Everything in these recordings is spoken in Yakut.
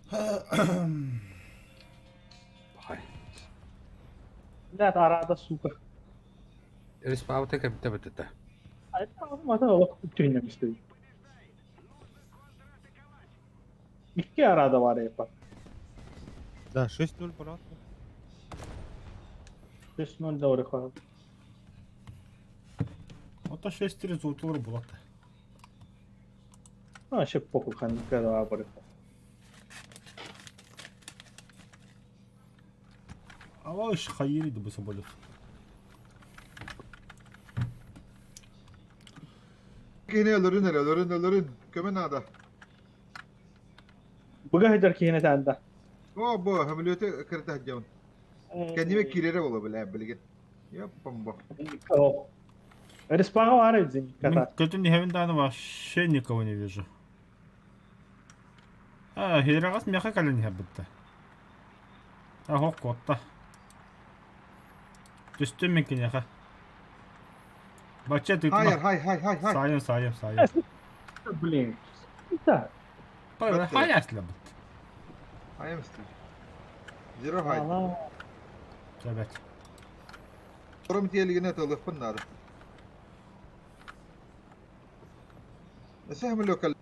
Пахай. Блядь, арада, сука. Респаута кэбитэ бытыта. А это мата олох түһүннэмистэ. Икки арада бар епа. Да, 6-0, брат. 6-0 да орыха. Ото 6-3 золотолор булата. А, ще похуй ханка да барыха. Ава үш хайыр иди бу самолет. Киһини өлөрүн эрэ, өлөрүн, өлөрүн. Көмө наада. Быга сылдьар киһини таанда. О, бу, самолеты кырта сылдьабын. Кэннибэ киирэрэ буолуо билээ билигин. Ёппомбо. Респаға бар еді Мин көтөн иһэбин даҕаны вообще никого не вижу. А, хирэҕэс миэхэ кэлэн иһэр бытта. Аһох куотта. Түстүм мин киниэхэ. Бачча тыытыма. Хай, хай, хай, хай, хай. Саайым, саайым, саайым. Блин. Да. Хай аслабыт. I am still. Zero high. Сөбөт. Торум тиэлигинэ тылыхпын наада. Эсэһ мөлөкөл.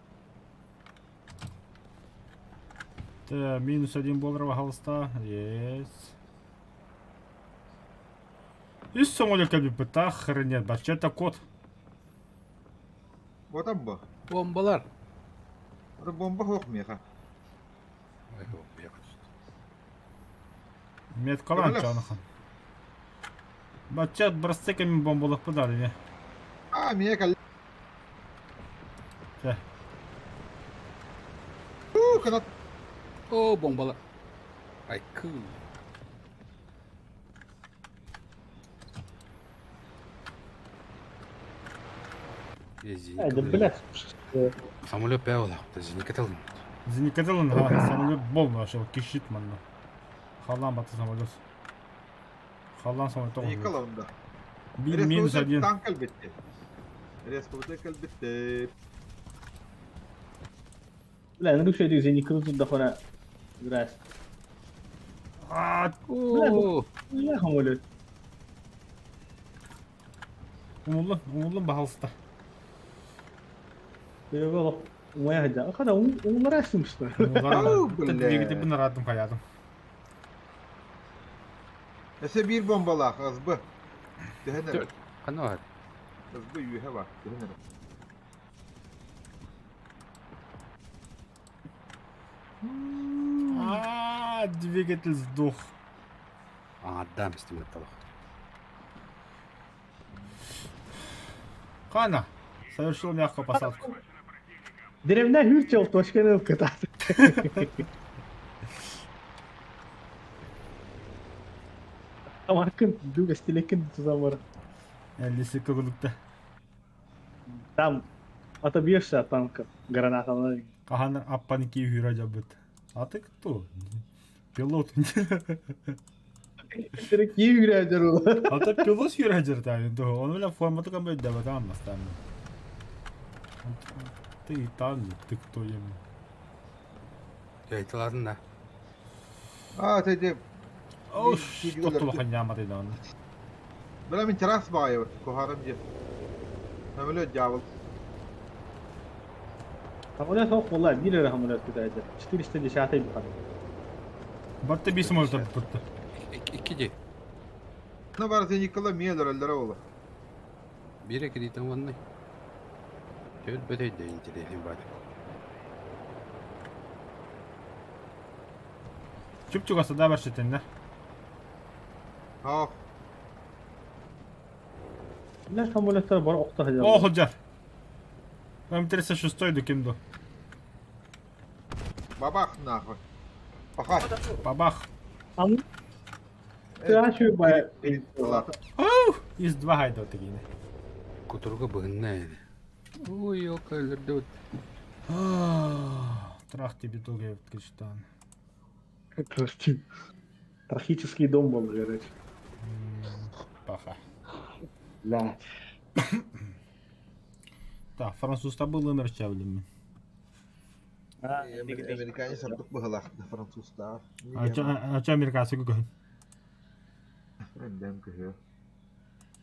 Минус один доллар холста. Есть. Үс самолет кэлбиппит охренеть, бачча это код. Ботам бу. Бомбалар. Это бомба хоох миэхэ. Меткалан чаныхан. Бачча бырастык кэмин бомбалыкпы да не. А, миэ кэл. Чэ. У, канат. О, бомбалар. Ай, кыл. Это, блядь, Самолет пәула, зеникаталын. Зеникаталын, ха, самолет бол вообще, кишит манна. Халан баты самолет. Халан самолет Никола онда. Бир минус один. Танк кэлбитти. Республика кэлбитти. Бля, ну что зеникаты тут дохуя. Здрасте. А, Бля, самолет. Умуллун, умуллун баһалыста. Умая хадя. Хада умулар что. Двигатель нарадым хаядым. Эсе биир бомбалаах СБ. Төһөн эрэ. Ханна бар? СБ үөһэ бар. Төһөн эрэ. А, двигатель сдох. Аҥардаан истибэт Хана, совершил мягкую посадку. Деревня Hürçel точканы кататы. Тамаркын дуга стилекин тузамыр. 52 көгүлүктэ. Там отобьешься от танка гранатом. Хаһан аппан ки үүрэ дьабыт. А ты кто? Пилот. А то пилот юрэ дьэр Он бля формата кам өйдөбөт ааммастаан. Ты там, ты кто ему? Дьайталарын да. А, ты Ош, тоттулахан ньаамат идаан. Бля, мин террас баайыбыт, куһаҕан дьиэ. Самолет дьаабыл. Самолет ох والله биир эрэ самолет кытайда. 410 бухар. Батта бис может бутта. Икки дии. Ну бар Никола миэлэр өллөрө буолла. Биир кириитин уонна. Түөл бөтөй да интеллигин баар. Чуп-чугас да бар шетенне. Ах. Бля, самолеттар бар охта хадя. О, ходжар. М36 ду ким ду? Бабах нахуй. Пахай. Бабах. Ам. Ты Из два хайда тегине. Кутурга быһынна edi. Ой, окайлерде Трах тебе туге качтан. Трахический дом был, короче. Паха. Блядь. Так, французта был өмір чәвлім. Американец ордук быһылаах французтаах. Ача американцы көһүн. Эндэн көһүө.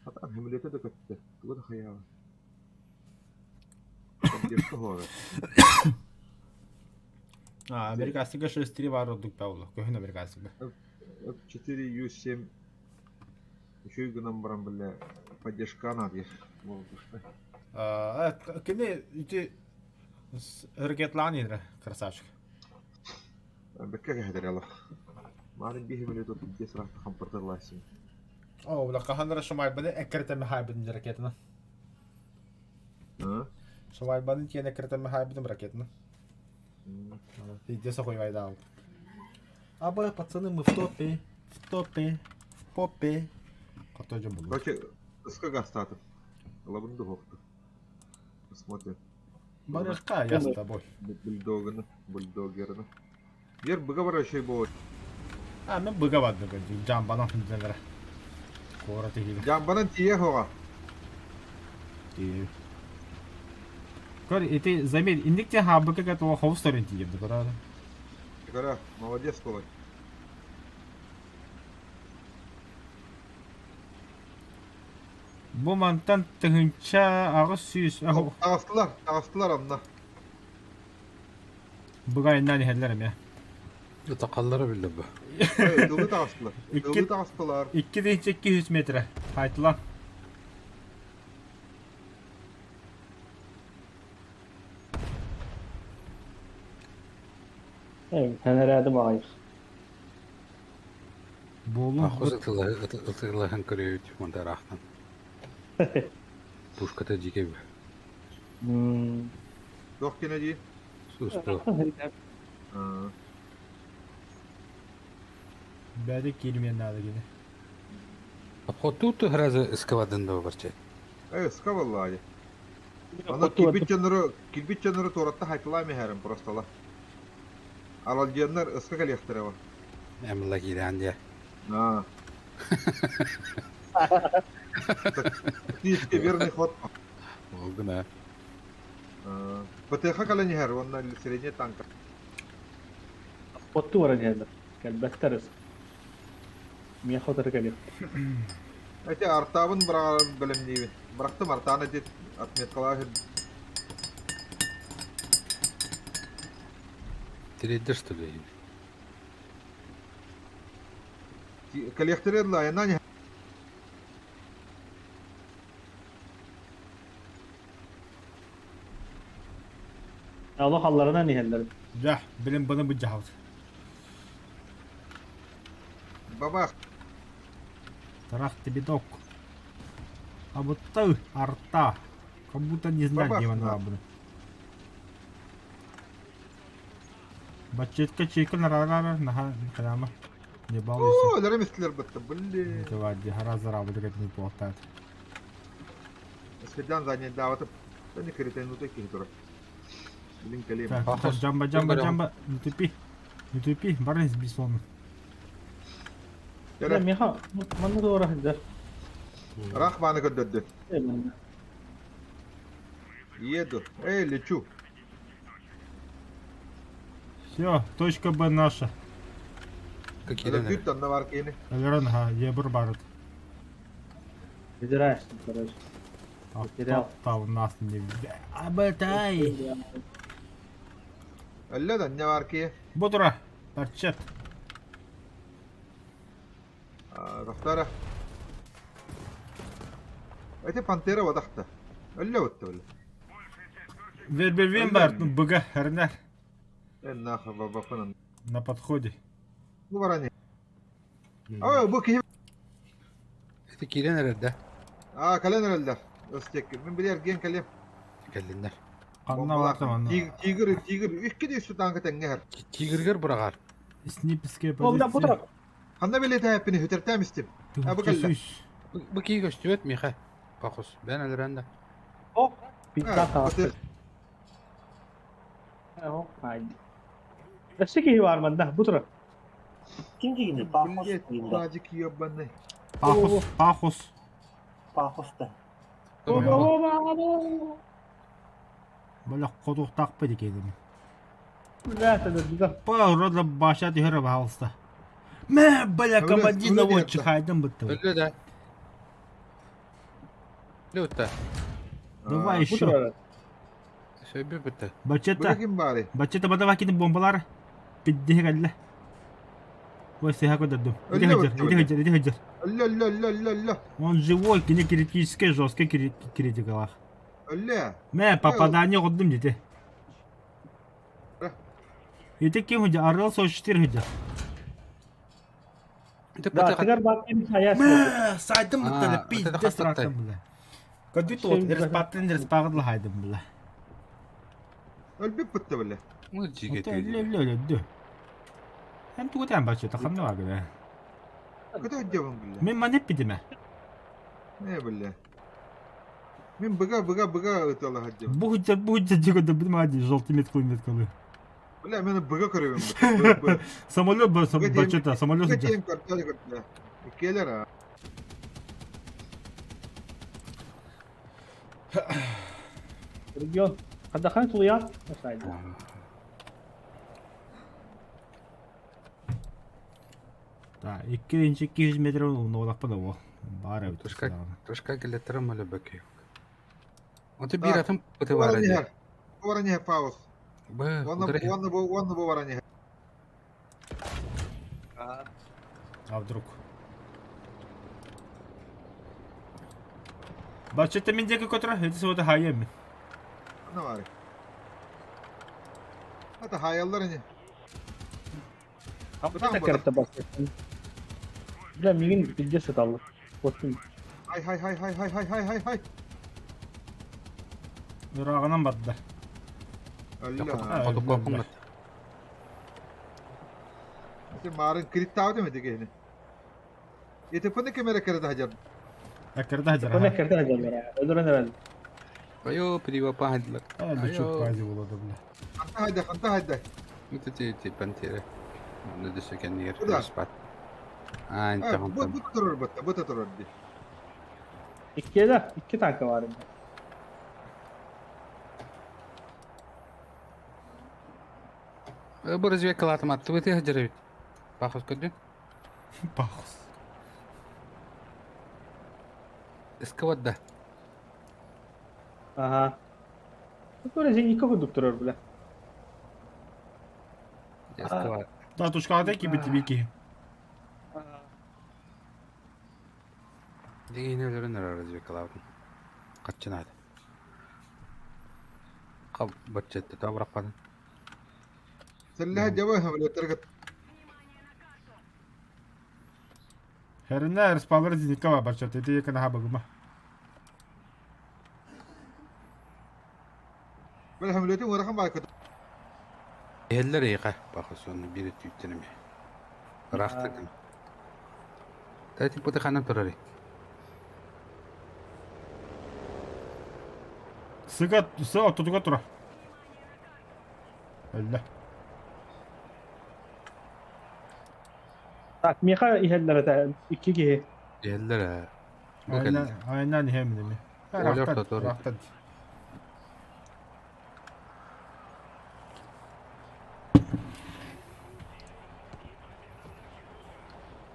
Хатан самолета да көттө. Тугу да хайаaba. Поддержка хоро. А, американцыга 6-3 бар ордук Павло. Көһүн американцыга. F4 U7 үчүгэй гынан баран бile поддержка надо. Кини ити ракетлаан иһэр красавчик. Бэккэ кэһэтэр алах. Маарын биһи биле тут дес рахта хампыртырлайсың. О, бля, хаһан эрэ шамайбаны эккирэтэмэ хаайбытым ракетаны. Шамайбаны тиэн эккирэтэмэ хаайбытым ракетаны. Пиздец охуйвайдаал. Аба, пацаны, мы в топе, в топе, в попе. Хотя дьон булур. Короче, ыска гастатым. Лабын духовка. Посмотрим. Барышка, я с тобой. Бульдоганы, бульдогерны. Ер быга бар şey bu. А, мен быга барды жамбанан хүнділері. Кора тегілі. Жамбанан тие хоға. Көр, ити заметь, индикте хабыка готова ховсторин тиебді, правда? Кара, молодец болай. Бу мантан тыһыынча аҕыс сүүс Таҕыстылар, таҕыстылар онно. Быгайынан иһэллэр эмиэ. Ытакаллара биллэр бу. Ытылыы таҕыстылар. Ытылыы таҕыстылар. 2200 метрэ. Хайтылан. Хэнэрээди баҕайы. Буолун Ахус ытылаһан көрөбүт монтараахтан. Пушката дьике Туох кэнэ дии? Сусту. Бэдэ киирмиэн наада кини. Хоту сразу ыскабадын да барча. Э, ыскабаллаайы. Аны кирбит дьоннору, кирбит дьоннору туоратта хайтылаам иһэрим просто ла. Аралдьыаннар ыска кэлиэхтэрэ ба. Эмла киирэн дьэ. Аа. Тактически верный ход. Ол гына. ПТХ кэлэн иһэр уонна средний танка. Отту баран иһэллэр. Кэлбэттэр ыс. Миэхэ утары кэлиэх. Эти артаабын быраҕарын бэлэмниибин. Бырахтым артааны ити отметкалаах Тириэрдэр что ли? Кэлиэхтэрэ дылы айаннаан иһэр. Олох алларынан иһэллэр. Дьэ, билин быны быдьаһабыт. Бабах. Тарах тебе док. А вот ты, арта. Как будто не знать, где она была. Бачетка чейка нарарара наха калама. Не балуйся. О, лэрэ мистилер бытта, блин. Давай, гораздо работать не плохо. Эскедан задний даваты. Да не критен, ну таких дура. Блин, калим. Так, так, джамба, джамба, джамба, не тупи. Не тупи, барыс бессон. Миха, манна туора сылдьар. Рах бааны көрдөрдү. Еду. Эй, лечу. Все, точка Б наша. Какие Бүт онно бар киини. Өлөрөн ха, ебір барыт. Выдираешься, короче. Потерял. А нас не... Абатай! Өллө да не бар кии. Бу тура, торчат. Тохтара. Эти пантера вадахта. Өллө бутта бile. Вербервен бар, ну быга, хернер. Нахуй бабахынан. На подходе. Бу барани. Ой, бу киһи. Это киирэн эрэр да? Аа, кэлэн эрэллэр. Өстек. Мин билэр ген кэлем. Кэллиннэр. Ханна барта манна. Тигр, тигр, икки де үстü танка тэҥҥэ Тигргэр быраҕар. Снипская Ол да позиция. бу Ханна билиэтэ эппини хүтэртэм истим. А, бу кэллэ. Бу киһи көстүбэт миэхэ. Пахус. Бэн өлөрөн да. О, пизда таҕыста. Оо, Өссө киһи баар манна, бу турар. Ким киһини? Пахос дииллэр. Таджик ебаный. Пахус, пахус. Пахос да. Бөлөх хотуохтаахпыт икиэдими. Бля, это да. Па, урода баша түһэр пожалуйста. Мэ, бля, командир наводчик хайдам бытты. Өллө да. Люта. Давай еще. Сөбү бытты. Бачета. Ким баары? Бачета бада кини бомбалар. Пиддиһи кэллэ. Ой, сыһа көрдөрдүм. Иди хыдьыр, иди хыдьыр, иди хыдьыр. Өллө, өллө, өллө, өллө, өллө. Он живой, кини критическая, жесткая критикалаах. Өллө. Мэ, попадание годдум дите. Ити ким хыдьыр? Арыл 44 хыдьыр. Да, тыгар бааттын саяс. Мэ, сайдым быттары, пиздец ракым бля. Көдү туот, респаттын респагыдла хайдым бля. Өлбүт бытты бля. Ну, жиге Өллө, өллө, өллө. Hem тугутан бачыта хамна бар бля. Көтө дьабын бля. Мен манеп бидиме. Не бля. Мин быга быга быга ытала хаддым. Бу хыдьыр, бу хыдьыр диго да билмади, желтый меткалы меткалы. Бля, мен быга көрөбүм. Самолет бачыта, самолет Быга хыдьыр. тиэн көртө көртө. Келер а. Регион. Хадахан тулуян. Сайда. Да, 200 метр уналаппа да ол. Бар эбит. Тушка тушка келеттер мөлө бөкөй. Оты бир атым пыты бар эди. Бара не пауз. Б, Онна онна бу онна бу бара не. А вдруг? Бачыта мен деки көтөрө, эти сода хайым. Онна бар. Ата хаяллар не. Это карта басты. Бля, мигин пиздец это Вот. Хай хай хай хай хай хай хай хай хай. Нурагынан барды. Алла. Хоту копун. Сен марын криттау деме дегени. Ете пыны кемере керде хажар. Акырда хажар. Пыны керде хажар. Өлөрөн эрел. Айо, прива пахадла. Ай, чөп пази болду бля. Ханта хайда, ханта хайда. Это те пантеры. Ну, дөсөкен ер. Куда? Спат. А, инта Бу бу турur бу бу турur ди. Икки да, икки танка бар инде. Бу разведка латым атты быты хажар бит. Пахос көдүн. Пахос. Искават да. Ага. Тут зенитка кудуп турur бля. Искават. Да, тушкалата ки бити бики. Дегени өлөрөн разведка латым. Качынады. Кап бачетте табрак Сәллә жаба хамлеттер Херне респалар зенитка бар бачыта, эти якына хабагыма. Бер хамлеттин урахан бар көтө. Эллер эйга бахос оны бири түйттенеме. Рахтыкын. Тати пыты ханан турар. Сыга сыга тутуга тура. Әллә. Так, меха ихеллер это икки киһи. Эллер. Бу Айнан келди. айнан хемдеми. Олер Рахтат, татор. рахтат.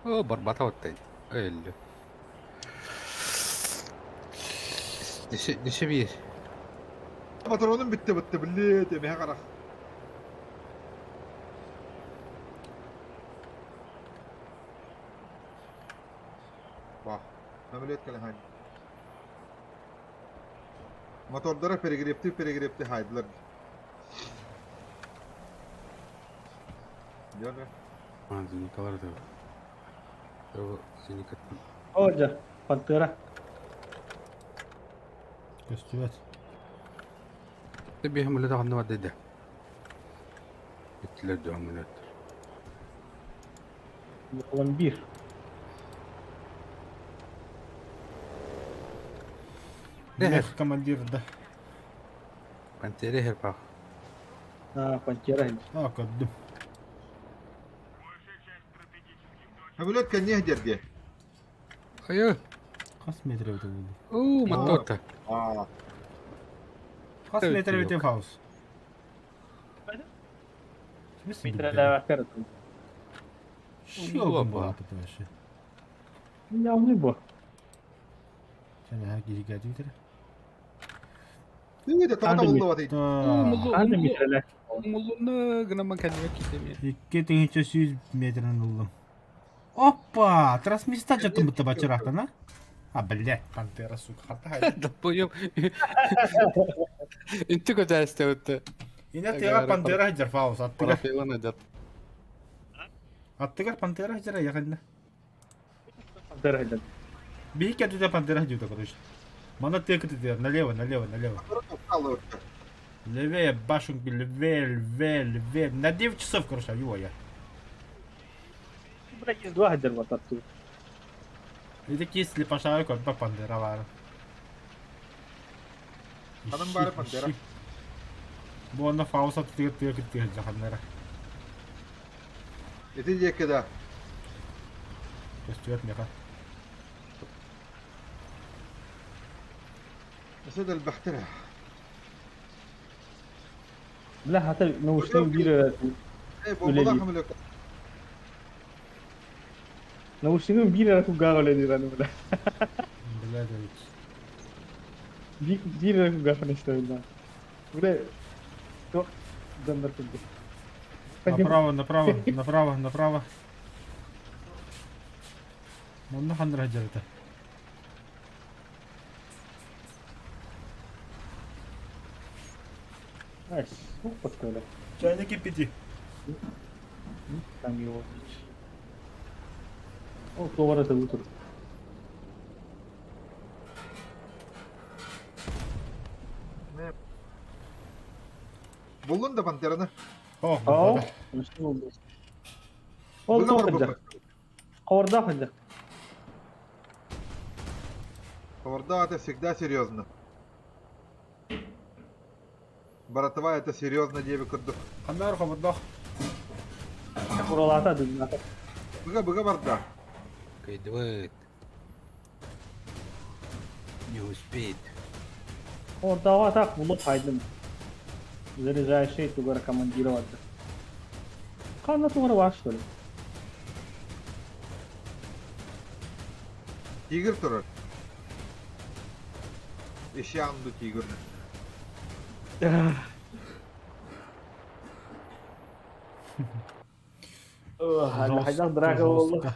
О, барбата оттай. Элле. Деше деше бир. Патронum bitti bitti billi demeye karak. Bak. Ameliyat kelen haydi. Motorlara perigirepti perigirepti haydilar. Gör. А, зеникалар да. Зеника. Ожа, пантера. Көстүбәт. Тебе хамлет анны бар деди. Биттилер да хамлет. Olan bir. Мех командир да. Пантере херпа. А, пантера. А, көддүм. Ameliyat kelen ne derdi? Айо. Кас метр өтө булду. О, мотота. Aa. Кас метр өтө хаус. Митрэлээбэккэ эрэ. Щелкун буолааппыт вообще. Явный бу. Сен киһи кәтиитер. Ты тоҕо табыллыбат ый. Ханна митрэлээ. Умуллуна гынаман кэннигэр киирдэ 2100 метрин ыллым. Опа! Трансмиста жаттым бутта бачырахтан, а? А, блядь, пантера, сука, хата Допоем. Инти көтәсте өтте. Инә тыга пантера хәҗәр фаус, аттыгар. Парафилан әдәт. Аттыгар пантера хәҗәр якында. Пантера хәҗәр. Бихи кәтүдә пантера хәҗәр короче. Мана тыга көтә налево, налево, налево. Левее, башенку, левее, левее, левее. На 9 часов, короче, его я. Бля, есть два хәҗәр бар татты. Это кисли пошары кот пантера бар. Ханым бары пантера. Бу онно фауса тыгыр тыгыр тыгыр жаханнара. Ити диэки да. Көстүөт меха. Өсө дэлбэхтэрэ. Бля, хата наушник биир Э, бомбалаах хамылык. Наушнигым биир эрэ кулгааҕа үлэлиир аны бля. Блядь, ведь. Биир биир эрэ кулгаахын истэбин да. Бля, туох доннор курдук. Направо, направо, направо, направо. Онно ханнара дьарыта. Ай, сука, Чайник кипяти. Там его. О, повар это утро. Буллун да пантераны. О, О, Ол Быга бар тоқ бу. Қорда хыджа. Поварда это всегда серьезно. Братва это серьезно диэби курдук. Ханнар хободох. Куралата дыдната. Быга быга барда. Кайдывает. Не успеет. Қордаға так булып хайдым. Заряжающий тугара командировать. Қанна тугара бар что ли? Тигр турар. Иши анду тигр. Хайдах драка болды.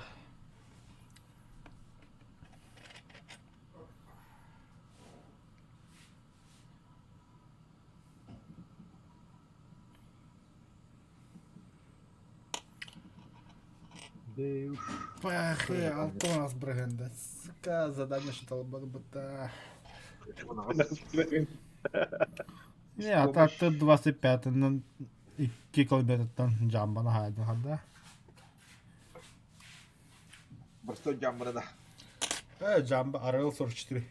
Пахе, Алтон браганда. Сука, задание что бута. Не, а так ты 25 на 2 километртан жамбана хайдын ханда. Простой жамбана да. Жамба Арыл 44.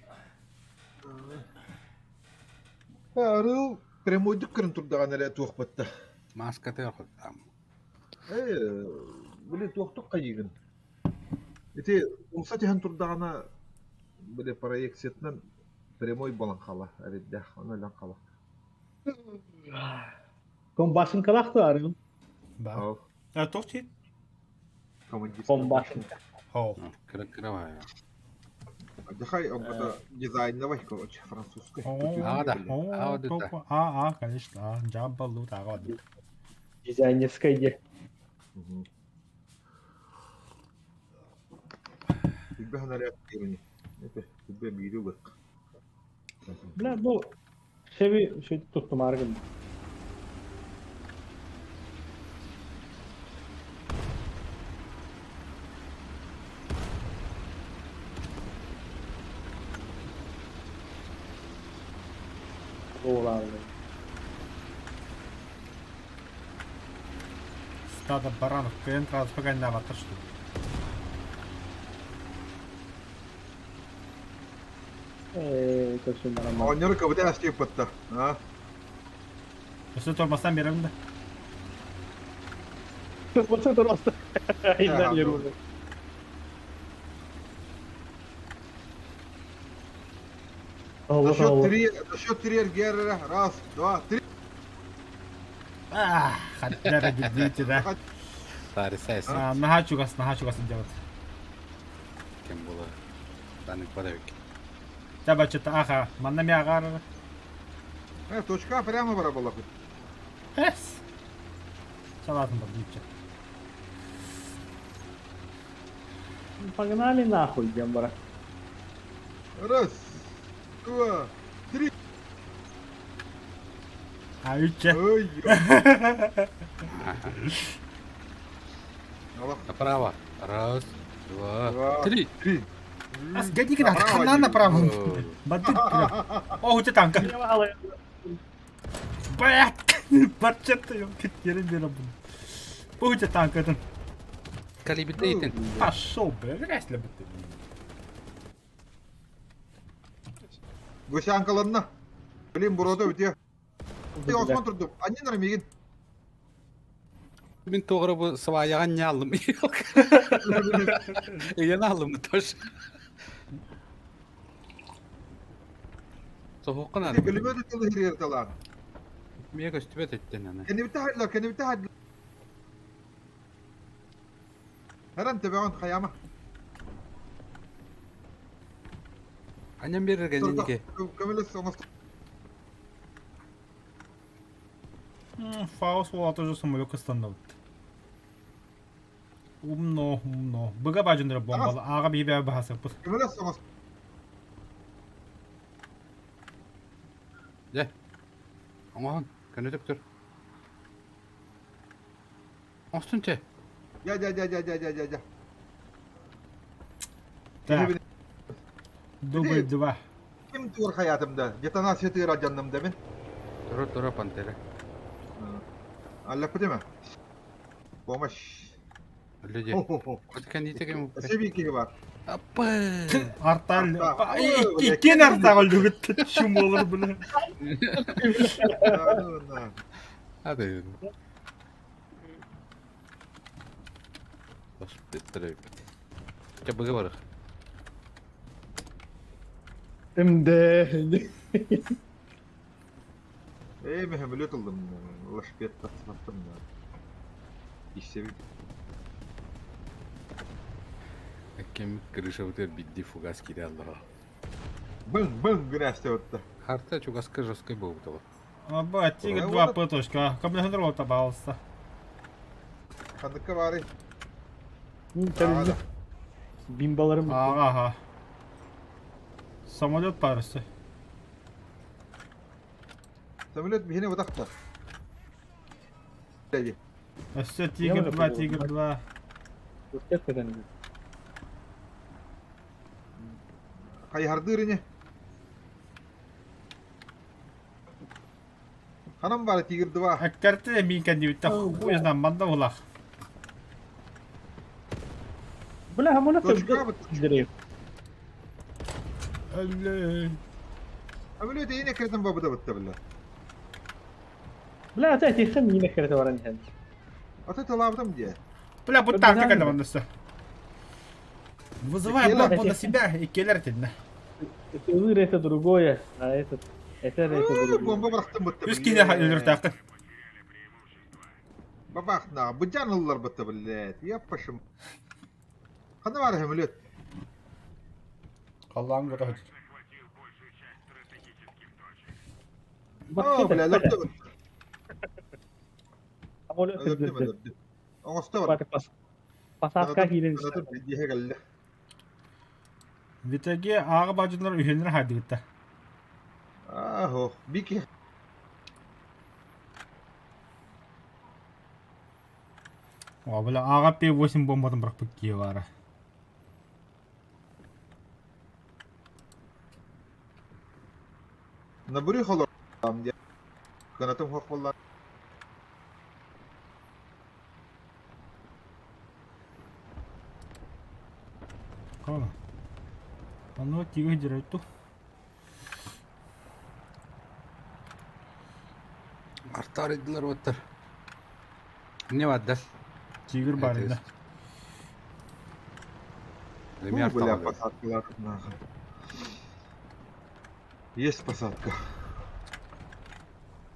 Арыл прямой дүккөрүн турдаган эле туох батта. Маска там. Э, били туохтук кайыгын. Ити умса тиһэн турдагана били проекциятынан прямой болан хала, ариддах, оны лан хала. Комбашынкалақты арыл. Да. Ау, А тохти? командир. Комбашынка. Хо. Кыра-кыра. Дыхай, он это дизайновый, короче, французской. А, да. О, А, вот это. А, а, конечно, а, жамба лут ага. Дизайнерская идея. Түбэ ханарят кирини. Это түбэ бири лык. Бля, ну, шеби шеби туттум аргын. Ола. Стадо баранов КН транспаганда батыр что. Э, көсүм барам. Оонньору кыбыта астыып батта. А? Өсө тормастан берем да. Болса турасты. Айдан жүрүм. На Allah счет Allah. три, на счет три РГР. Раз, два, три. Ах, хаттара дибдиити да. Саарыса эсэ. А, наһаа чугас, наһаа чугас сылдьабыт. Кем була. Данык бара бик. Табачыта аха, манна ми агаар. Точка прямо бара буоллахпыт. Эс. Салатын бар диипчэ. Погнали нахуй, диэн бара. Раз, два, три. А үччэ. Ой, Аллах. Направо. Раз, два, Два, три. три. Ас гадики на хана направо. Бандит. О, у тебя танка. Блядь! Барчатта ёпкит, ерин бу. Бу у тебя танка Калибитейтен. Пошел, бля, вряд ли бы ты. Гусянкаланна. Блин, бурода үтүө. Ты Осман турдум. Аннен мигин. Мин тоҕо бу сваяҕа ньааллым. Ыйан ааллым тоже. Соһуохха наада. Бөлүмөт тылы хирер талаан. Миэ көстүбэт эттен аны. Кенибите хайла, кенибите хайла. Харан тебеон хаяма. Аннан берер кэннике. Көмөлөс оҥост. Фаус буола тоже самолет остановит. Умно, умно. Быга бажындыра бомбалы. Ага бибе бахасыппыт. Көмөлөс оҥост. Дьэ. Оҥоһон, көнөтүк тур. Оҥостун чэ. Я, я, я, я, я, я, я, я. Так, дубль два. Ким тур хаятым да? Детонация тыыра дьанным да мин. Тура тура пантера. Аллаппыт ме? Помощь. Люди. Хо-хо-хо. Вот кэнниите кем. Себики бар. Аппа. Артал. Арта. Иккен артаҕа өлүгүт. Шум болар бile. Hadi. Бас беттер. Чэ быга барых. МД. Эй, мен самолет ылдым. Лошпет тасматтым. Ишсебит. Кем крыша өтер бидди фугас кире аллаха. Бың, бың гүнәсте отты. Харта чугаска жесткой был того. Аба, тигр 2 П точка. Комментатор вот табалса. Хандыкка бары. Тәрізді. Бимбаларым. Ага, ага. Самолет парысы. Самолет бихине бутакта. Өссө тигр 2, тигр 2. Хайхардыр ине. Ханам бары тигр 2. Аккарты мин кәндибитте хуй знам манда булах. Бля, хамона Точка бут. Дерев. Әлле. Самолет ине кирден бабыда бутта бля. Бля, это тихо мина керте баран һәм. Ата талабдым де. Бля, бу танка кәлде мандасы. Вызывай бомбу на себя и келер тедне. Это это другое, а этот это это другое. Бомба бырахтым бутта. Үс кине өлөр тақы. Бабахна, быжан ыллар бутта блядь. Яппашым. Хана бар самолет. Қаллаң көтө. О, бля, лөптө. Самолет Өлөптүм, өлөптүм. Оңосто бар. Посадка килен. Дихе келді. Витеге ага бажынлар үйенер хадыгытта. Ахо, бики. О, бля, ага П8 бомбадан бірақ бікке бары. Набури холор там де. Канатым хох болла. Қала. Аны тиге директу. Артар едилер оттар. Не ваддар. Тигр бар еді. Лемер Бля, посадкалар нахуй. Есть посадка.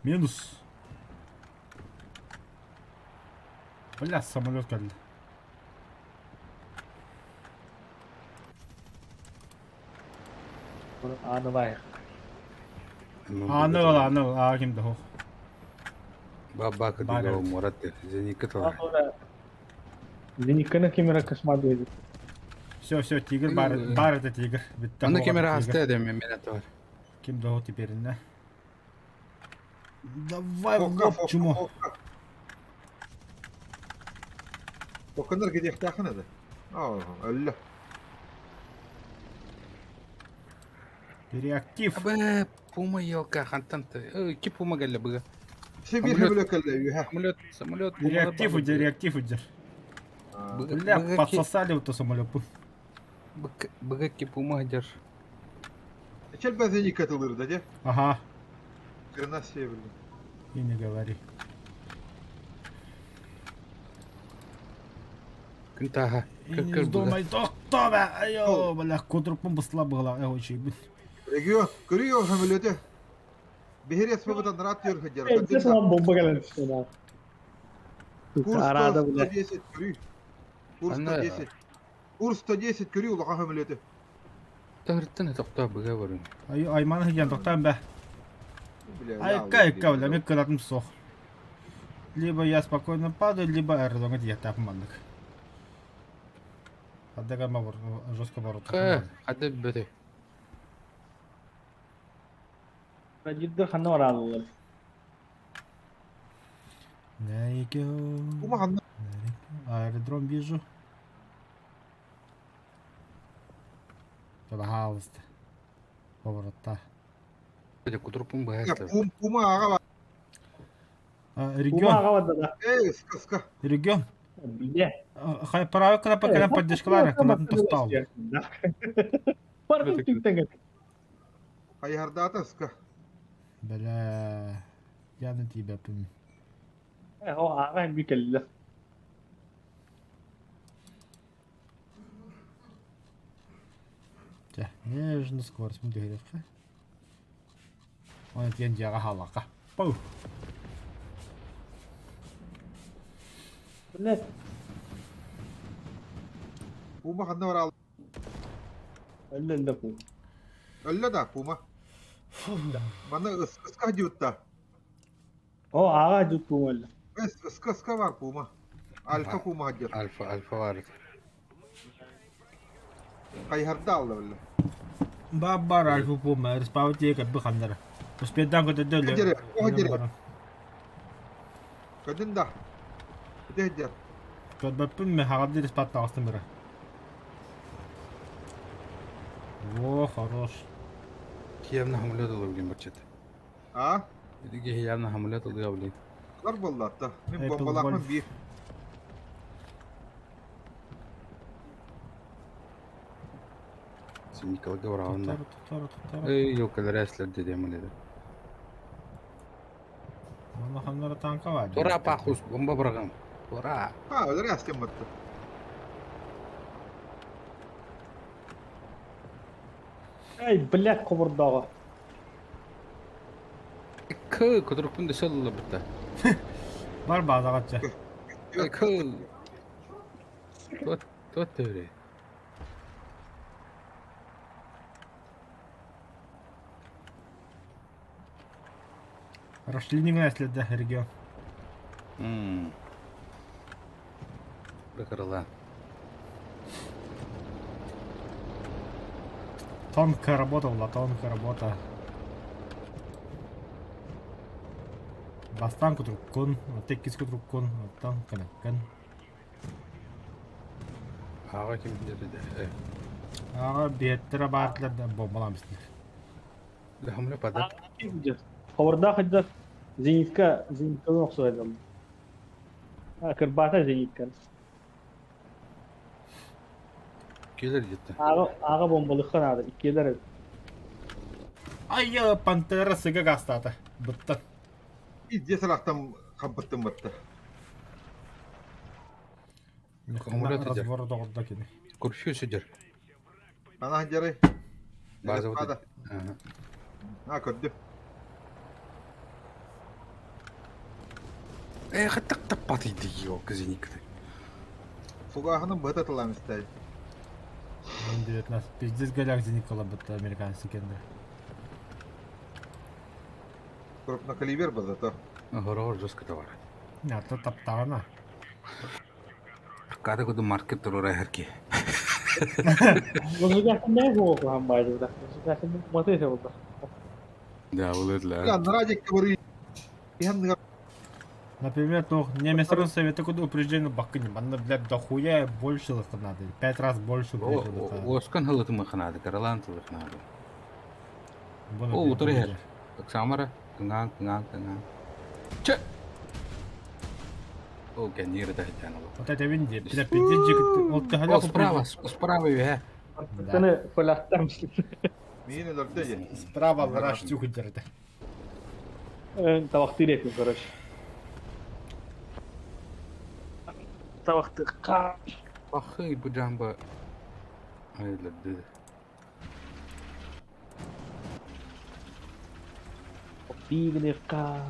Минус. Бля, самолет кэллэ. Ааны бай. Ааны ыл, ааны ыл, аа ким да суох. Баба кытыга мурат зенитка тылар. Зенитканы кемера кошмар диэбит. Все, все, тигр бар, бар это тигр. Бүттэ. Аны кемера аста эдем мен бар. Ким да теперь, на. Давай в лоб, чмо. Фоканар кедиэхтээхин этэ. Өллө. Переактив. Абы, пума елка, хантан ки пума кэллэ быга. Все биир самолет кэллэ үһэ. Самолет, самолет. Реактив удер, реактив удер. Бля, подсосали вот самолет. Быга ки пума удер. Чел базени катылыр да де? Ага. Хрена себе, блин. И не говори. Күн тааһа. И не вздумай, тохтоо, айо, бля, кудруппун бысла была, очень. Регион, көрү самолеты. Биһири эспэбытан рад юр Эдде салам бомба кэлэн түстэ да. Курс Арада бля. 110 көрү. Курс 110. Курс 110 көрү улахан самолеты. Тахырттан тохтоо быга барын. Ай, айман хыйан тохтаан бэ. Айка, айка, бля, мен кыратым сох. Либо я спокойно падаю, либо аэродромга тиийэхтээх маннык. Хаддага жестко Хэ, хадда бөтө. Радирдер ханна бараалылар. Ума ханна. Аэродром вижу. Пожалуйста. Поворота. Кутурпун быһа. Пума аҕа Регион. Пума аҕа да. Эй, сказка. Регион. Бile. Хай правый кнопка кэлэн поддержкалар кынатын тостал. Баргын түктен Хайһардаата ска. Бля, я на тебя пым. О, аҕа би кэллэ. Чэ, нежно скорость мы түһэриххэ. Оны тиэн дьиэҕэ хааллахха. Пау! Бile. Пума ханна бараал. Өллө өллө пума. Өллө да пума. Маны ыска дьутта. О, аҕа дьут пума өллө. Ыска ыска бар пума. Альфа пума дьут. Альфа, альфа бар. Хайһарда алла өллө. Бабар альфа пума, респаути кэбби ханнара. Успедан көтөдө өлө. Көдүн да. Дедер. Көрбөппүн мен хаҕабды респат таҕыстым бара. Во, хорош. Явно самолет ылыр бачат. А? Диги явно самолет ылыр блин. Лар боллатта. Мен бомбалахмын бир. Николга бараҕын Эй, елкалар әслер дедем эле. Манаханнара танка бар. Тура пахус, бомба барагам. Тура. А, өлөр әстен батты. Эй, блядь, кобурдага. К, кудуруппун дөсөллө бутта. Бар базагача. К. Тот, тот төре. Расчленение следа регион. Бакарала. Тонкая работа была, тонкая работа. Бастан кутруккун, теккис кутруккун, оттан кынаккын. Ага ким деді. Ага, биеттера баартылар да бомбаламыстыр. Хамле падат. Хабарда хадда зенитка, зенитка охсойдым. А, кырбата зенитка. Келер жетті. Ага, ага бомбалыххан ада, иккилер. Ай, пантера сыга гастата. Бытта. Иде салахтан хампыттым батты. Разбор доғырда кені. Курфю сидер. Ана жарай. База вот. А, көрдүм. Эх, так таппат елка зеникты. Фугаһынан быһыта тылаан истэй. 19. Пиздец голяк Зеникола будто американцы кенде. Крупнокалибер был зато. Хорор жестко товар. А то таптаҕына. Када куду маркет турора хэрки. Возжигательная голову хамбайды, да. Возжигательный мотыся вот. Да, ол Я эдлер. на радик говорю. Например, то немецкий совет такой упреждение бакыни. Манна, блядь, дохуя больше надо. Пять раз больше упреждения. Оскан хылытымы ханады, каралан тылы ханады. О, утары хер. Самара, кыңаан, кыңаан, кыңаан. Че! О, кеннир да хэтян ол. Вот это винди. Бля, пиздец, жик. Вот ты О, справа, справа үһэ. Сені фоляттам. Миин өлөрдө же. Справа враж тюху дерде. Табақты репин, короче. Табақты қа. Бахы, бу жамба. Айларды. Бигне қа.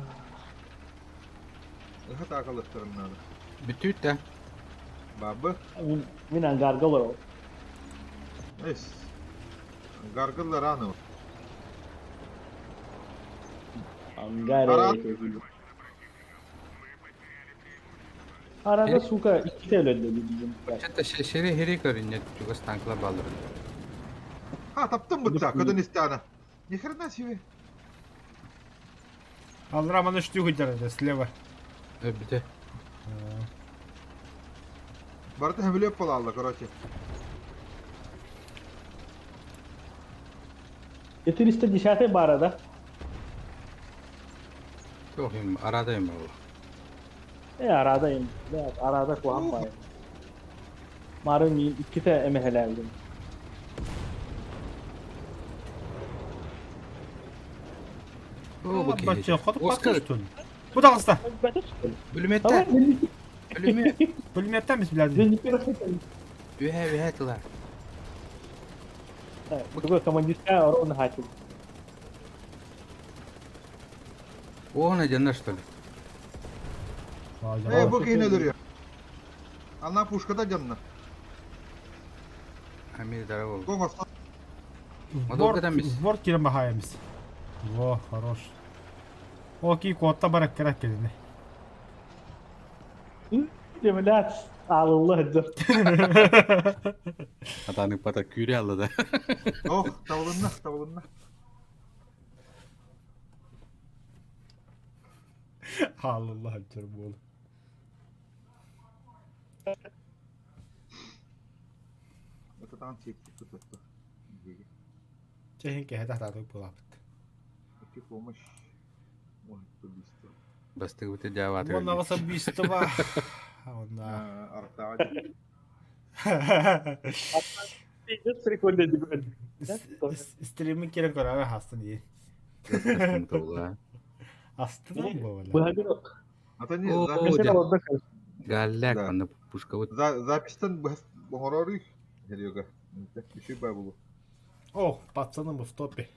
Ыха таакалыктарын надо. Бүтүт да. Бабы. Мин ангарга бар. Эс. Гаргыллар аны. Ангар. Ара- Арада, сука, iki өлөндө bizim. Чата шере хере көрүнет, чугас танкла балыр. Ha таптым бутта, көдөн истана. Ни хрена себе. Алра маны штюху дерде слева. Бите. Барты хәмлеп була короче. 410 бар да. Çok им арадайм ол. E aradayım. Evet, arada kuhan var. Marın iki te emeheleldim. О, бу Бача, хоту Оскар. патыш что ли? Бу дагыста. Бүлметтә. Бүлмет. Пулеметтен блядь. Үһэ үһэ тыла. Другой командирская ровно хатил. О, на что ли? Э, бу кийин өлөрүө. Ана пушкада жанна. Амир дорогой. Гоңос. Мадовка там В борт кире махаемыз. Во, хорош. Окей, котта барак керек келини. Блядь, алла дыр. Атаны пата күрә алды да. Ох, табылынна, табылынна. Allah canım oğlum. Это там чек tuttu. Чехин кеһе тахтаатык булапыт. Ики помощь. Ой, убийство. Бастык бите жават. Онна убийство. Онна. Арта. Пиздец прикольно деген. Стримин керек көрөр хастын дии. Астын бу Бу Ата не О, запись. дя. Галляк, Да. аны пушка вот. Запистен боңорору. Серега. Еще бабулу. О, пацаны мы в топе.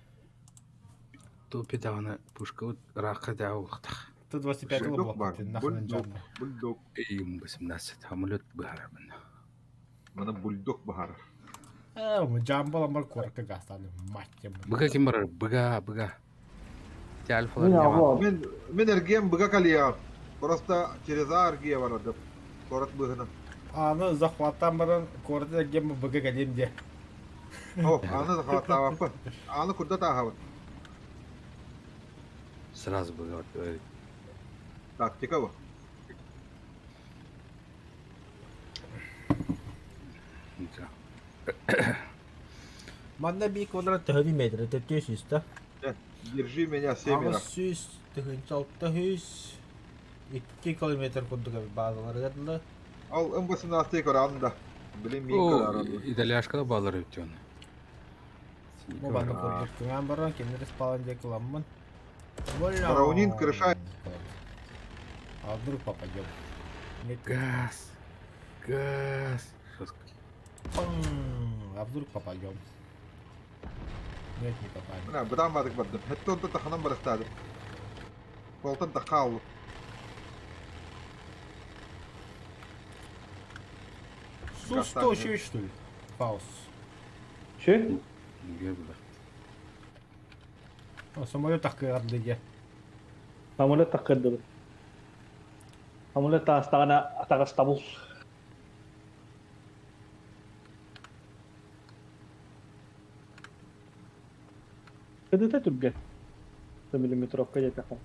Топе давана пушка вот рака да улактах. Т-25 Бульдог бар. лобок. Нахрен Бульдог. жамма. Бульдог. Им 18 самолет бахарабын. Мана бульдог бахар. Э, мы жамбал амар корка гастали. Мать ему. Быга ким бар? Быга, быга. Те альфалар Мин не бар. ага. Мен мен эргем быга калия. Просто через аргия барады. Город быгына. Аны захваттан баран корда гем быга галим де. О, аны захваттаваппы. Аны курда тахабы. Сразу быга. вот, Тактика бу. ничего. Манна би квадрат 4 метр, это тесиста. Держи меня семеро. Ағыз сүз, тыгынчалты хүс. 2 километр курдук базалар дедиле. Ал М18 көрән да. Билим мин О, көрән. итальяшка балар өтөн. Бу баны курдук кыңан баран кемнер спалан де кыламмын. Браунин крыша. А вдруг попадем? Нет. Газ. Газ. Жестко. Пам. А вдруг попадем? Нет, не попадем. Менә быдан бадык бардым. Хәтта онда таханан барыктады. Колтан тахал. Су-100 что ли? Паус. Че? Самолет таккырдыге. Самолет таккырдыбыт. Самолет таастаҕына атаҕастабыл. Кыдыта түргэн. Миллиметровка диэтэххэ.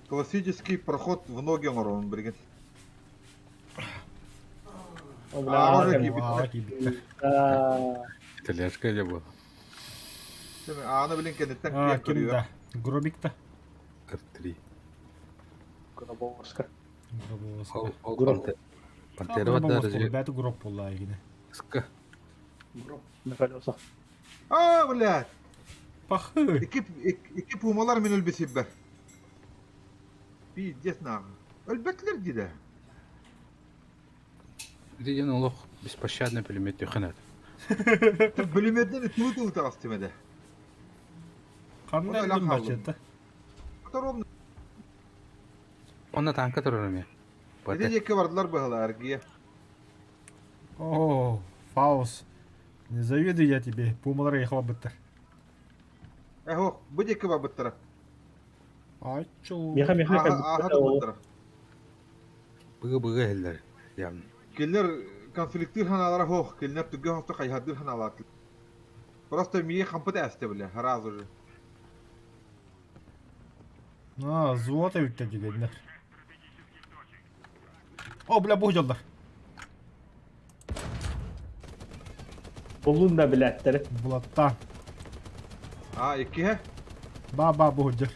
Классический проход в ноги оҥоробун билигин. Киирбиттэр. Тележка дьэ буолла. Ааны билин кэнниттэн киэн Ким да? Гробик та? Р3. Гробовска. Гробовска. Гроб. Пантера даже. Бәті гроб буолла эгине. Ска. Гроб на колесах. А, блядь! Пахы! Икки пумалар мин өлбүсүбэр. Пиздец нахуй. Өлбөтлөр дии Дигэн олох беспощадный пулемет төхөнөт. Бүлүмүөтүнэн ытыы-ытыы таҕыстым этэ. Ханна өлдүм баччата? Ровно. Онно танка турар эмиэ. Ити диэки бардылар быһалар аргия. О, Фаус. Не завидую я тебе. Пумалар ехала быттар. Эхо, бу диэки барбыттара. Ачу. Миха миха Ааха турбуттара. Быгы-быгы иһэллэр. Явно. Кинилэр конфликтыыр ханаалара суох, кинилэр түргэн хосто хайыһардыыр ханаалаатылар. Просто миигин хампыт ээстэ бile, сразу же. А, золото эбиттэр дигэннэр. О, бля, бу дьоллор. Буллун да билээттери. Булаттаан. А, иккиһэ? Ба-ба бу сылдьар.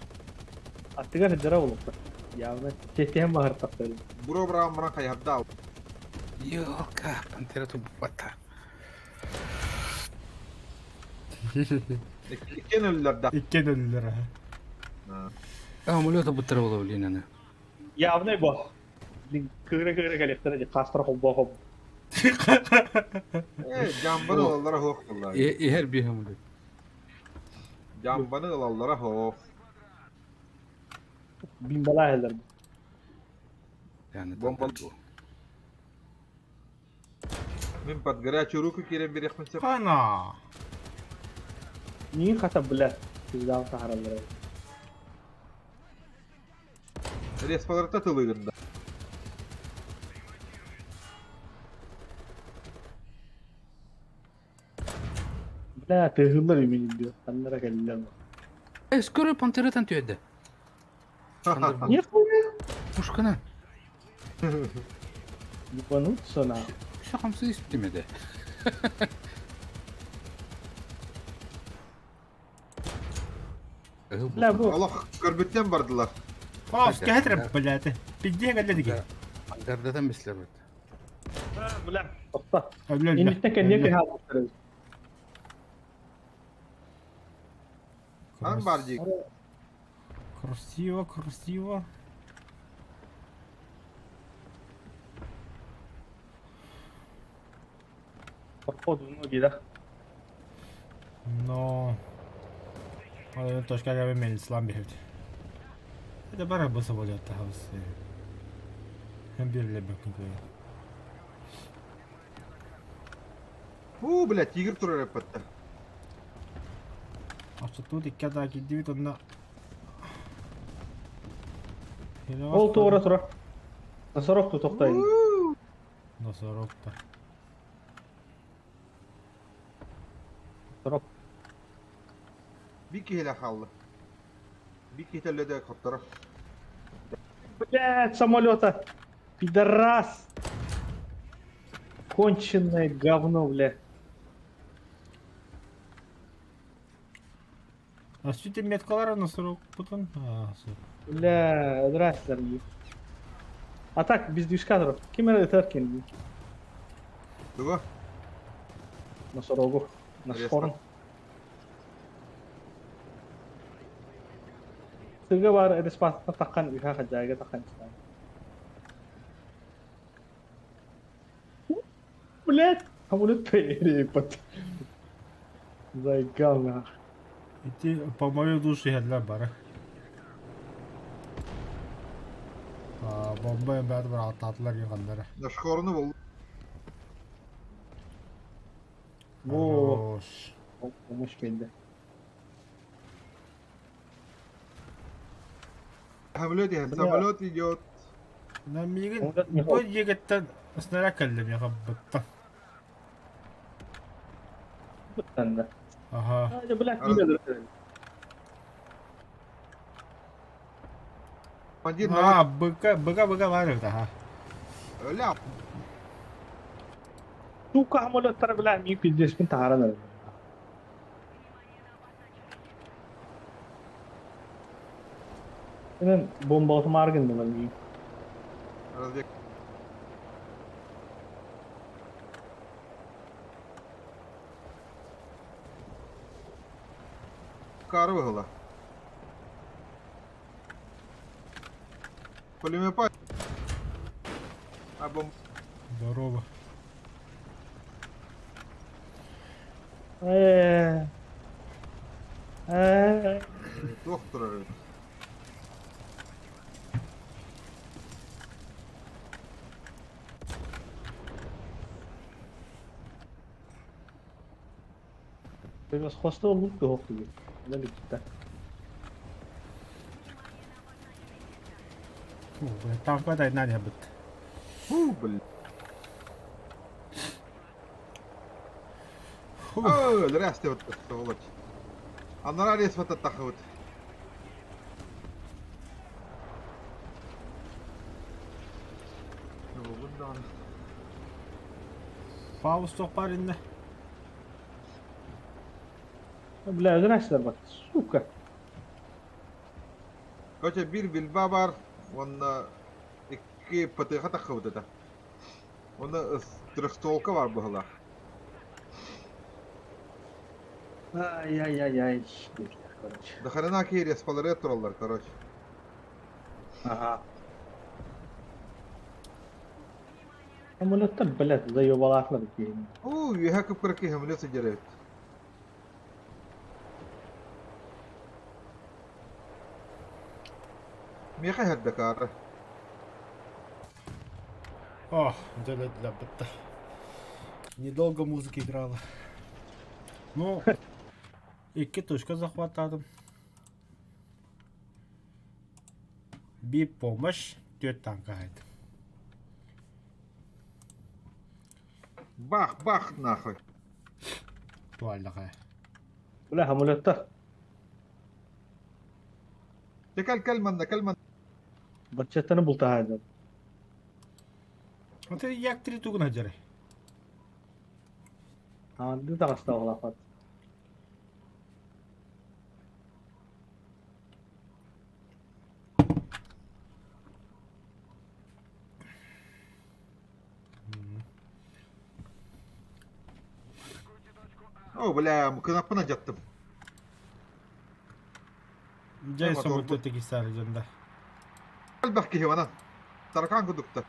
Аттыгар сылдьара булуппар. Явно тиэтэһэн баһыртахтар. Буро быраҕан баран хайыһардаал. Ёлка, пантера тубата. Иккиэн өллөр да. Иккиэн өллөр аха. Самолета буттара була блин аны. Явный бо. Блин, кыыра-кыыра кэлиэхтэрэ дии, хаастара холбоо хоб. Э, жамбаны ылаллара суох буолла. Иһэр биир самолет. Жамбаны ылаллара суох. Бимбалаа иһэллэр. Яны Бомба. Мин под горячую руку киирэн бириэхпин сөп. Хана. Миигин хата блядь, пиздаҕа таһаараллар эбит. Респаларта тылыгын да. Бля, тыаһыыллар имин диyor. Ханнара кэллилэр. Э, скоро пантератан түһэрдэ. Нихуя! Пушкана. Ебануться на. Все хамсы испитим этэ. Бля, бу. Олох көрбүттэн бардылар. Фаус, кэһэтэр блядь. Пиздее кэллэ диги. Ангардатан бислэр бит. Бля, тохто. Өллө өллө. Инниттэн кэнниэ кыһаабыттар эбит. Ан бар дии. Красиво, красиво. Походу ноги, да? Но... Точка я мельслам бихет. Это бара бу самолет хаус. Бир лебек Уу, бля, тигр турар эппэттэр. Оччотугар икки атаа киирдибит онно Ол туора турар. Носорог тутуохтайын. Носорог та. Носорог. Биир киһилээх хаалла. Биир киһи төллөдө хотторо. Блядь, самолета! Пидорас! Конченное говно, бля. А сүтэ меткалара носорог путун. А, суп. Бля, здрасте, дорогие. А так, без движка турар. Ким эрэ ытар кин Тугу? носорогу. Носхорн. Сырга баар респаста таххан үһэ хадьаайга таххан истэҕин. Блядь, самолет перепад. Заигал нах. Ити по мою душу иһэллэр бары. Бомба бәрі бір аттатылар келгендері. Нашхорны был. Во, Хорош. помощь келді. Самолет, Бля. самолет идет. На мигин Оңдат не бу егеттен снаряд келдим яха бытта. Бұттан да. Ага. А, блядь, не надо. Командир А, быка, быка, быка бар это, ага. на... Ля, Сука, самолеттар, блядь, ми пиздец, мен тағаран. Мен бомба отым аргын мен ми. разве... Кар выгла. Пулемет. А бомб... Здорово. Э. Э. Доктор. Превосходство лук гофтуги. Да, Фу, танка да на не быт. Фу, блин. Фу. О, здрасте, вот, сволочь. А нравились вот это вот. Ну, да. Фаус тоқпар инде. Бля, здрасте, бак, сука. Короче, бир билба бар, он икки ПТХ тахыбыт это. Он трехстволка бар была. Ай-яй-яй-яй. Короче. Да хрена кири спалары тураллар, короче. Ага. Самолеттар, блядь, заебалахлар кейін. Уу, юха кып кырки хамлет сидерет. Меха хаддакар. Ох, для для бытта. Недолго музыка играла. Ну, икки точка захватадым. Би помощь, төрт танка айт. Бах, бах, нахуй. Туаллаға. Бля, самолеттар. Текал калман, калман. Бачаттаны бұлтағайды. Вот это як три тугна жары. Аңды тағыста оғлақат. О, бля, кынаппына жаттым. Жай Мотор сомы бу. төтеки сары жанда. Албах кихи вана. Таракан кудукта.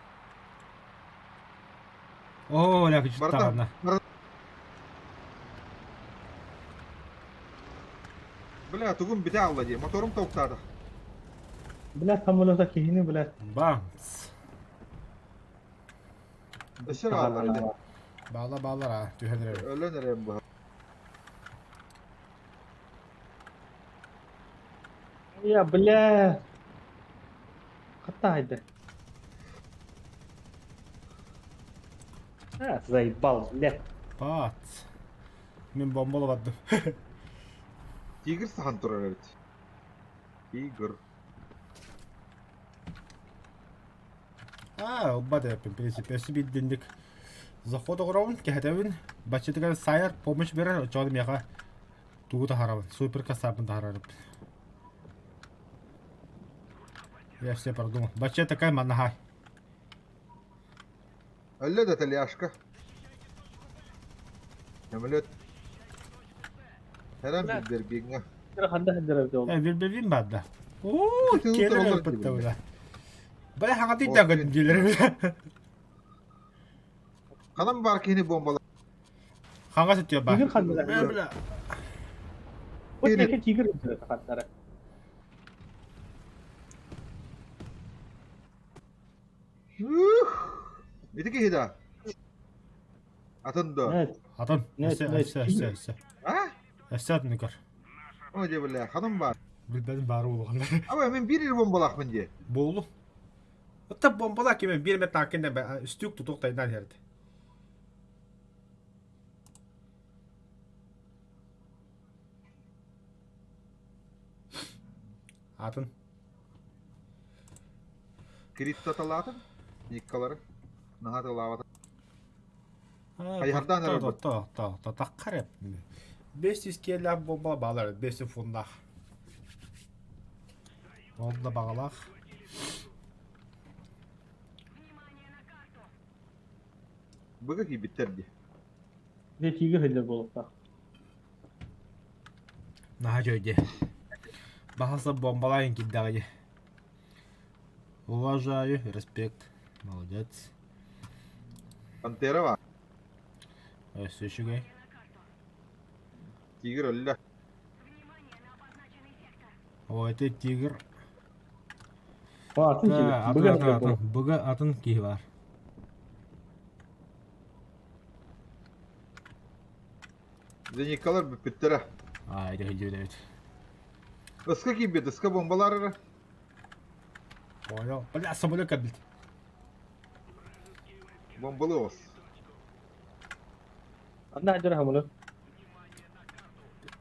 О, ля Барда. күчтагана. Бля, тугум бите алла ди. Моторум токтады. Бля, самолетта кейіні, бля. Бамс. Өсөр алла ди. Бала балара түһәдер. Өлөн эрем бу. Я, бля. Қаттайды. А, заебал, бля. Пат. Мен бомбала бардым. Тигр сахан турар эбит. Тигр. А, оба да, в принципе, өсі биддиндик. Заход оғырауын, кәхәтәуін, бачытыгар сайар помощь берер, очоды меха тугу тахарабын, супер касапын тахарарып. Я все продумал. Бача такая манахай. Өллө да таляшка. Самолет. Хәрәм Бля. билдер бигңа. Ханда хандырап жол. Э, вилбевин бадда. Оо, Ты келер утыралар бітті дебилдер. бля. Бля, хаңа О, дагы блин. дилер. Канам бар кихини бомбала. Хаңа сөтүө ба. Тигр хандырап. Э, бля. Вот неке тигр хандырап. Ух! Ити киһи да? Атын да? Нет, Атын. Нет, Өссө, нет. өссө, өссө, өссө. А? Өссө атыны көр. О, дьэ бля, ханым баар. Билбэтим баары улахан. Аба, мен биир ир бомбалаахпын дии. Буолу. Оттон бомбалаах киме биир эмэ тааккын да үстүүк тутук тайнаан иһэрди. Атын. Криттаталаатым. Никкалары. Наһаа тылаабата. Хайыһардаан эрэр бу. То, то, то, таххар 500 киэлээх бомба баалар, 500 фуннаах. Ол да баҕалаах. Быга киирбиттэр дии. Дьэ тиигэ сылдьар буолуохтаах. Наһаа дьой Баһаса бомбалаайын киирдэҕэ дии. Уважаю, респект. Молодец. Пантера баар. Өссө үчүгэй. Тигр өллө. О, это тигр. О, атын Да, тигр. атын, Быга атын, сылдьар атын. буолуох. Быга атын киһи баар. Зеникалар бүппүттэрэ. Аа, ити сылдьыбыт эбит. Ыска киирбит, ыска бомбалар эрэ. Понял. Бля, самолет кэлбит. Бомбалы оҕус. Анна сылдьар хамылы.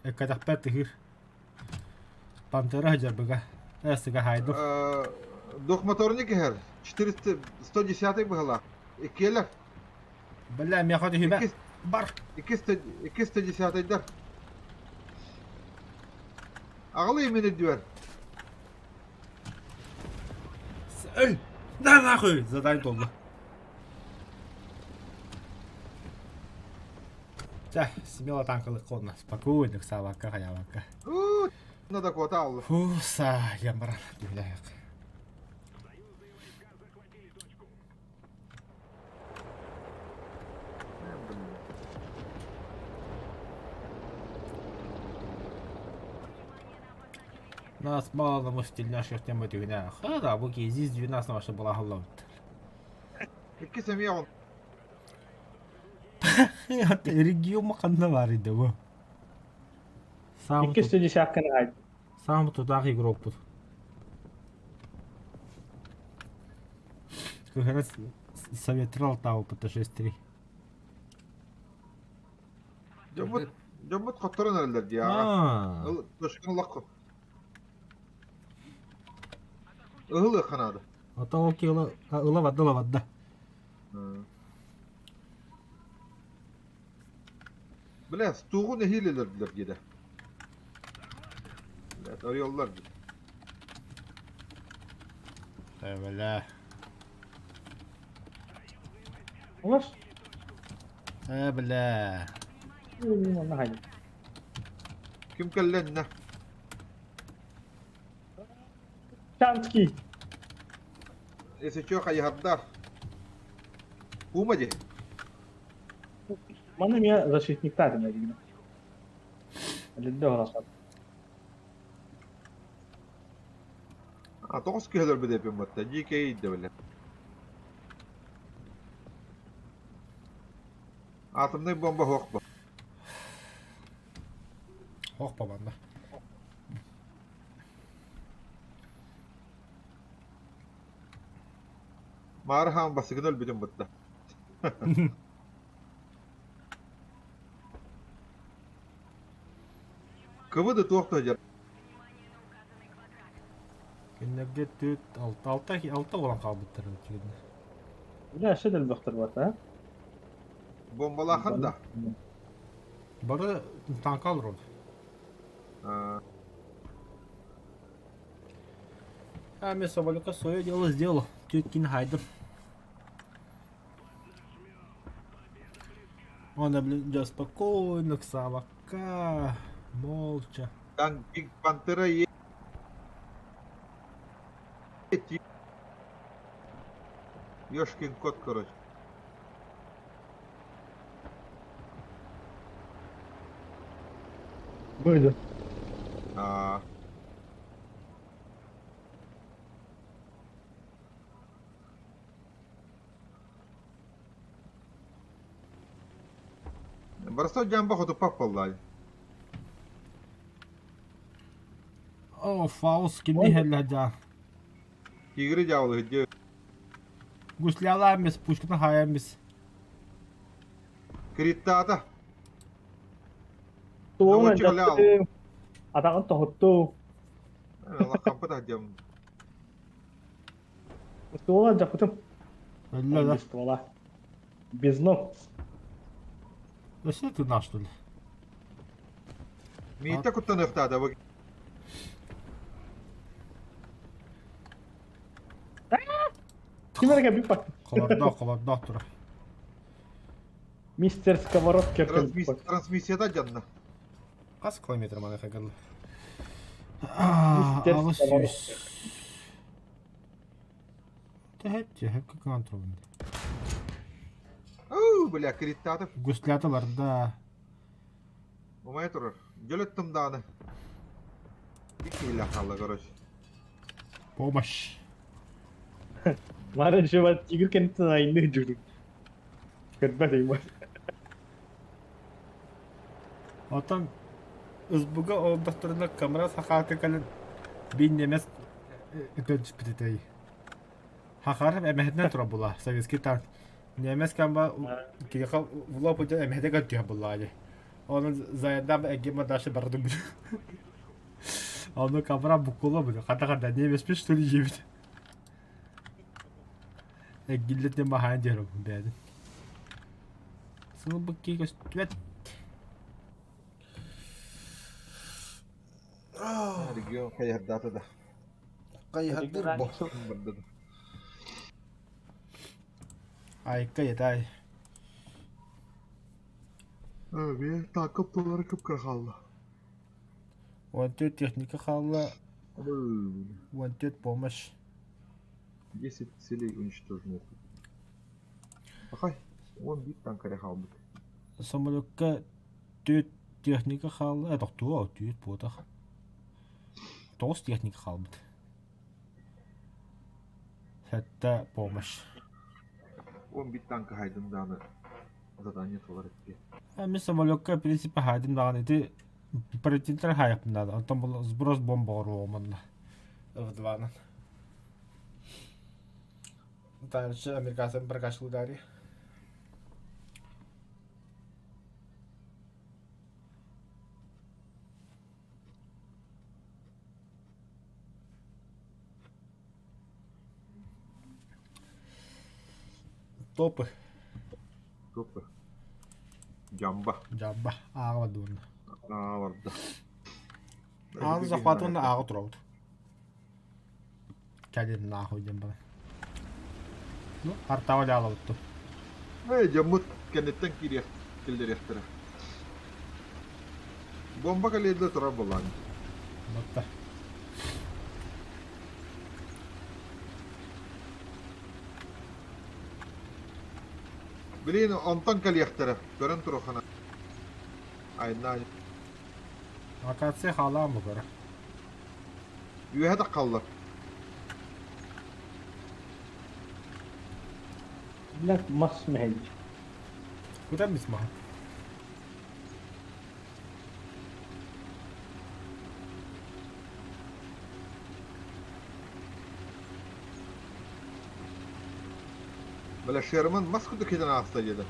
Эккэтэхпэт тыһыыр. Пантера сылдьар быга. Э, сыга хаайдым. Двухмоторник иһэр. 400 110 быһалаах. Иккиэлэр. Бля, миэхэ түһүмэ. Иккис, Бар. иккис 110-дар. Аҕалы имин үрдүбэр. Өл! На нахуй! Задание толла. Чэ, смело танкалык конно. Спокойно, саабакка, хайаабакка. У, надо куота алла. Фу, са, диэн баран түһүлээх. Нас мало мы стильняшек тема түгүнэ. Хара, бу кезиз 12 ваша была халлабыт. Икки семья он. Регион ханна бар иде бу. Самый Иккис десятканы айт. Самый тутаах игрокпут. Как раз Совет алтаабыппыт 6-3. Дьоммут, дьоммут хотторон эрэллэр дии аҕа. Аа. Ыл, Тошкун лакку. Ыһыл наада. Ата ол киһи ыла барда ыла барда. Бля, стугу нэһиилэлэрдилэр диэтэ. Блядь, ореллар дии. Бля. Улас. Э, бля. Онно хайда. Ким кэллэннэ? Чанский. Если чё, хайыһардаах. Пума дии. Маны эмиэ защитниктаатым эбигин. Элидде олохот. А, тоҕус киһи өлөрбүт эппин батта. Дьиикэй да бile. Атомный бомба суох бо. Ох, бабанда. Маары хаан басыгын өлбүтүм бытта. Кыбы да туох да Кинилэргэ түөрт алта алта алта буолан хаалбыттар үчүгэй. Бля, өссө да элбэхтэр буолта, а? Бомбалаахан да. Бары танка олорор. А, А мен Соболюка свое дело сделал. Тюткин хайдым. Он, блин, да спокойно, ксавака, молча. Там Биг Пантера е- Ёшкин кот, короче. Быйды. А, Барса дьамба хотуппат буоллаай. О, Фаус кимни хеллэ дьаа. Тигри дьаабылы дьэ. Гуслялаа эмис, пушканы хаайа эмис. Криттаата. Туоҥ Заводчик алял. алдьаттым. Атаҕын тоһуттум. Лаххампыт аһдьам. Ствола алдьаппытым. Өллө да. Без ствола. Без ног. Өссө тыыннаах что ли? Миитэ куттаныахтаата бу. Ким эрэ кэлбит бак. Холордоох, холордоох турар. Мистер Сковородкер кэлбит бак. Трансмиссията дьанна. Хас километр маныха кэллэ? Мистер Алыс Сковородкер. сүүс. Төһөт, төһөккө кыҥаан турабын. Уу, бля, криттаатым. Гуслята барда. Умайа турар. Дьөлөттүм даҕаны. Биир киһилээх хаалла, короче. Помощь. Марын жива тигр кэнниттэн айынныы дьүрү. Көрбөт ыйбат. Оттон СБГ олордохторуна камера сахааты кэлэн биир немец өтөн түспүт этэй. Хахаров эмэһэтинэн турар була, советский танк. Немец камба киһиэхэ в лоб идет эмэһэтэ көттүһэ буллаа дии. Онон заедам эгима дальше бардым. Ону камера буккула били, хата-хата немеспит что ли диэбит. Эггиллэтин баһаан диэри бэйэтин. Сылбыкки көстүбэт. Регион хайыһардаата да. Хайыһардыр бо. Барда да. Айка етай. Бие таакып тулары кып-кыра хаалла. 14 техника хаалла, 14 помощь. 10 целей уничтожено. Пахай, он биир танк эрэ хаалбыт. Самолекка түөрт техника хаалла, тохтуо, түөрт буотах. Тоҕус техника хаалбыт. Сэттэ помощь. Он биир танка хайдын даҕаны задание толор эппиэ. Мин самолекка в принципе хаайдым даҕаны ити паритинтер хаайахпын наада. Онтон була сброс бомба оруом онно. В2-нан. Дальше американцам прокачивали. Топы. Топы. Дьамба. Дьамба. Ааҕа дуонна. Аа барда. Ааны захват уонна ааҕа турабыт. Кэлин нахуй диэн баран. Ну, артаҕа дьаалабыт ту. Эй, дьоммут кэнниттэн киириэх киллэриэхтэрэ. Бомба кэлиэдэ турар буоллаҕын. Батта. Блин, онтон кэлиэхтэрэ. Көрөн турухана. Айна. Акация хаалаан бу көрө. Үөһэ таххаллар. Блядь, мас мэһэйдии. Куда мис маһа? Бля, Шерман мас курдук киирэн ааста диэтэ.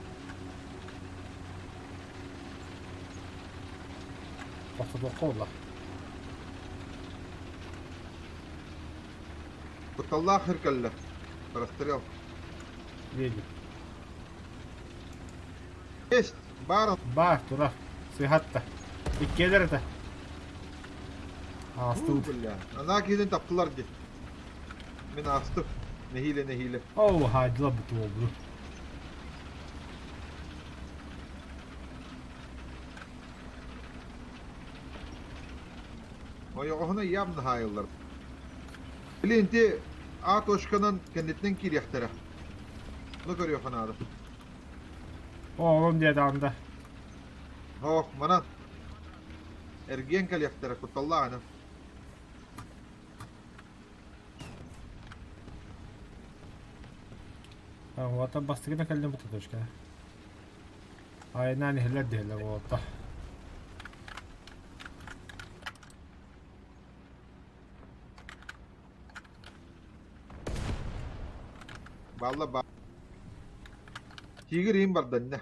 Тохтотуохха буолла. Кутталлаах сир кэллэ. Расстрел. Едет. Есть! Баар Баар турар. Сыһатта. Иккиэлэр этэ. Аастыбыт. Бля. Анаа киһитин таптылар дии. Мин аастым. Нэһиилэ нэһиилэ. Оо, хаадьыла буту буолбуту. Ойоҕоһуна явно хаайыллар. Блин, ити А точканан кэнниттэн киириэхтэрэ. Ну көрүөххэ наада. Оҕолом диэтэҕим да. Ох, манан. Эргиэн кэлиэхтэрэ, кутталлаах аны. Уота бастакы да кэллим бу точка. Айнаан иһэллэр диһэллэр уолаттар. Балла ба. Тигр иин барданна.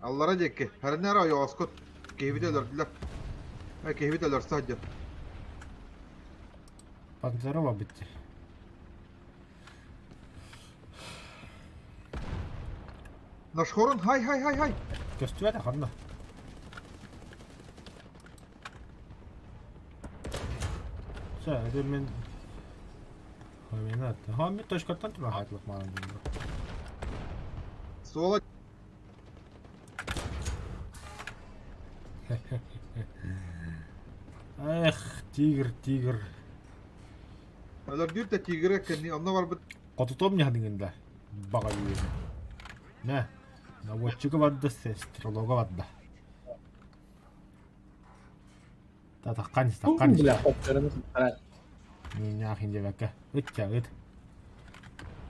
Аллара диэки. Харынар ойоҕоскут. Киһибит өлөрдүлэр. Киһибит өлөрсө сылдьар. Пантерова битти. Нашхорун хай хай хай хай. Көстүбэтэ ханна? Чэ, это мен Хомина. Хоми точкаттан тура хатлык маған дедим. Суола Эх, тигр, тигр. Өлөрдүүр да тигрэ кэнни онно барбыт. Хотутуом ньаһаныгын да баҕа үөрэ. Нэ, наводчига барда, стрелога барда. Та таххан таххан. Бля, хоптарын сыттарар. Ньаах индебэккэ. Ыт ыт.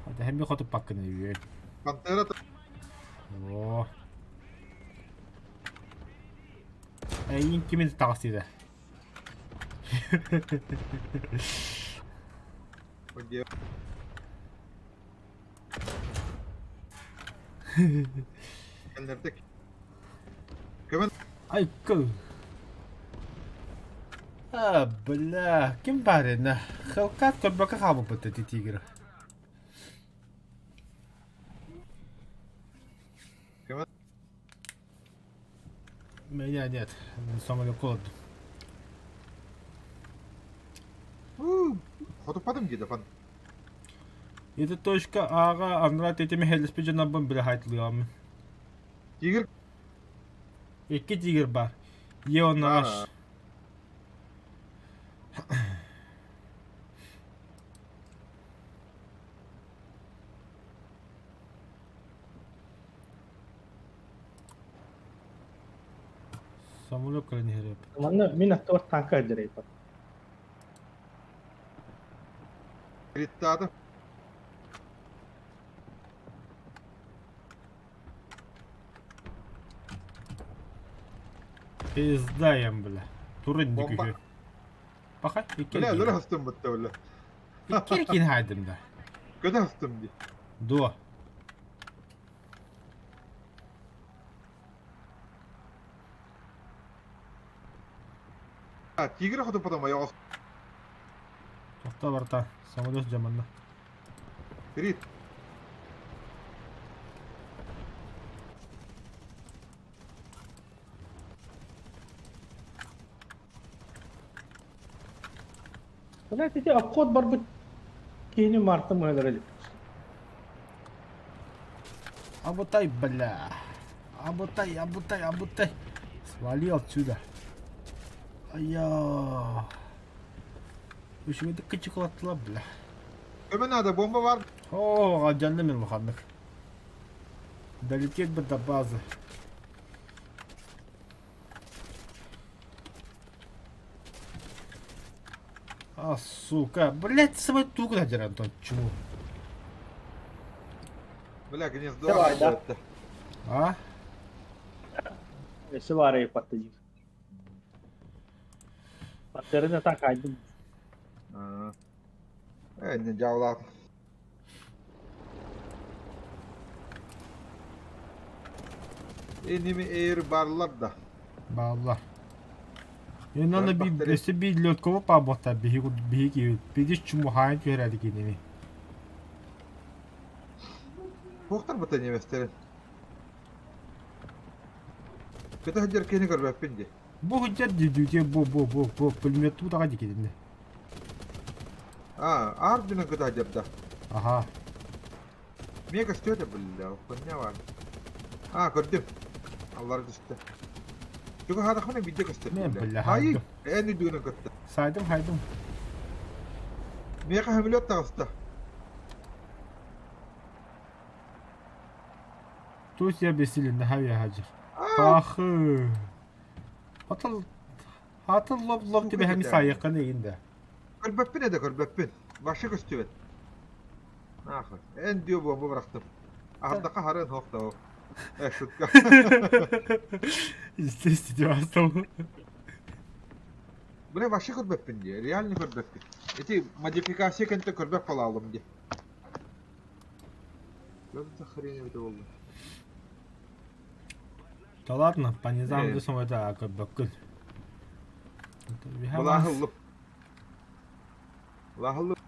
Хата хэмми хотуппаккын үөр. Пантера Оо. Эйин кимин таҕас диэтэ. Кэллэрдик. Көмөн Айкы. А, бля, ким баар ина? Хелкат көрбөккө хаалбыппыт ити тигр. Көмөн Меня нет, самолет олордум. Хотуппатым дии пан. Ити точка ааҕа анараа тетими хэллэспит дьоннорбун билэ хайтылыаммын. Тигр Икки тигр бар. Е он наш. Самолет кэлэн иһэр эбит. Манна мин аттыбар танка дьарайбат. Риттаата. Пиздаем, бля. Турын Бомба. үһү. Баха, икки Бля, өлөр эргин. хастым бытта бля. Икки эргин хаайдым да. Көтө хастым дии. Дуо. А, тигр хотуппатым ойоҕос. Тохто барта. Самолет дьаманна. Рит. Блядь, ити обход барбыт киһини Марта мыһалар илик. Абытай, бля. Абытай, абытай, абытай. Свали отсюда. Айа. Үчүгэйдик кычыкылаттылар, бля. Көмө наада, бомба бар. О, алдьанна мин улаханнык. Долететь бы до базы. А, сука. Блять, самый тук надер, Антон, чему? Бля, гнездо. Давай, да. А? Өссө баара ыйыппатта диир. Пантераны так айдым. Э, не дьаулаат. Enemy air барлар да. Бааллар. Инна би Бактерия. өссө би лёткова паабата биһи биһи биди чумухаан түһэрээди кинини. Туохтар бата неместерин. Көтө сылдьар киһини көрбөппүн дии. Бу сылдьар дии бу бу бу бу пулеметтуу даҕа дии кинини. А, аар дьонун көтө сылдьар да. Аха. Миэ көстүө бля, хуйня бар. А, көрдүм. Аллар түстэ. Чуга хаадахпына биирдэ көстөр. Мен бля, Айы, хайдым. эн үрдүгүнэн көттө. Сайдым хайдым. Миэхэ самолет таҕыста. Тусь я бессилен, хавья хаджир. Пахы. Атыл Атыл лоп лоп тебе хами сайыккын эгин да. Көрбөппүн эдэ көрбөппүн. Башы көстүбэт. Нахуй. Эн дио буомба бырахтым. Аһардаха харыан суох да Э, шутка. Естественно, Бля, вообще көрбөппүн дии, реально көрбөппүн. Ити модификация кэнтэ көрбөт халаалым дии. Что за хрень это буолла? Да ладно, по низам десем это көрбөккүн. Былаһыллып. Былаһыллып.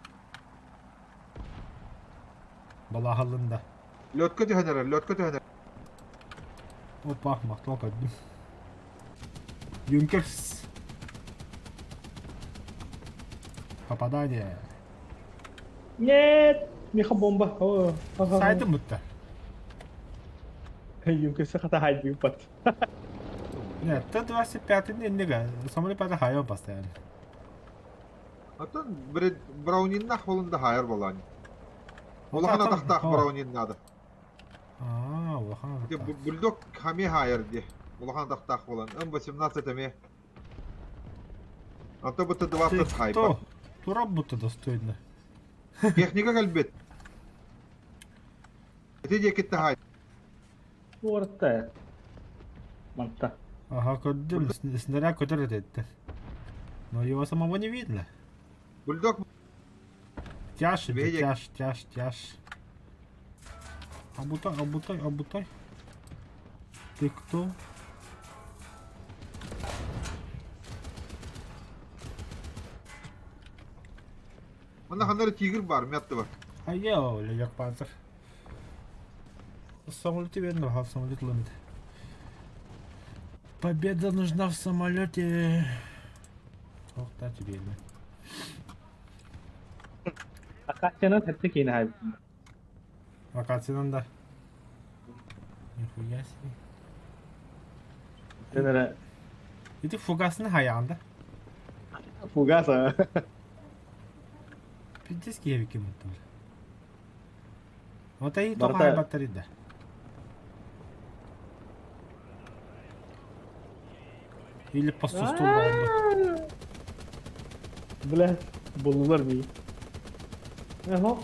Балаһыллын да. Лётка түһэн эрэр, лётка түһэн эрэр. Опа, махтал көрдүм. Юнкерс. Попадание. Нет! Миха бомба. Сайтым бутта. Юнкерсы хата хайдыыппат. Нет, Т-25 иннигэ. Самолет пятый хайа постоянно. Оттон брауниннах болун да хайар болаан. Улахан атахтаах браунин надо. Аа, улахан атахтаах. Бульдог хами хайар ди. Улахан атахтаах болан. М18 эми. А то бы Т-20 хайпа. Тура будто достойно. Техника кэлбит. Ити диэкитте хай. Туорта. Манта. Ага, көрдүм, снаряд көтөр этетти. Но его самого не видно. Бульдог Тяж, тяж, тяж, тяж. Обутай, обутай, обутай. Ты кто? Манна ханнары тигр бар, мятты бар. А я, Ледяк Пантер. Самолете видно, а самолет ломит. Победа нужна в самолете. Ох, да тебе. Акациянан хэтте киинэ хаайбытым. Акациянан да. Нихуя себе. Дэн эрэ Ити фугасын хайаанда. фугаса. Пиздец киһи муттар. Вот и Барыта тоҕо хайбаттар да. Или по сустул болду. Бля, буллулар мии. Эһо.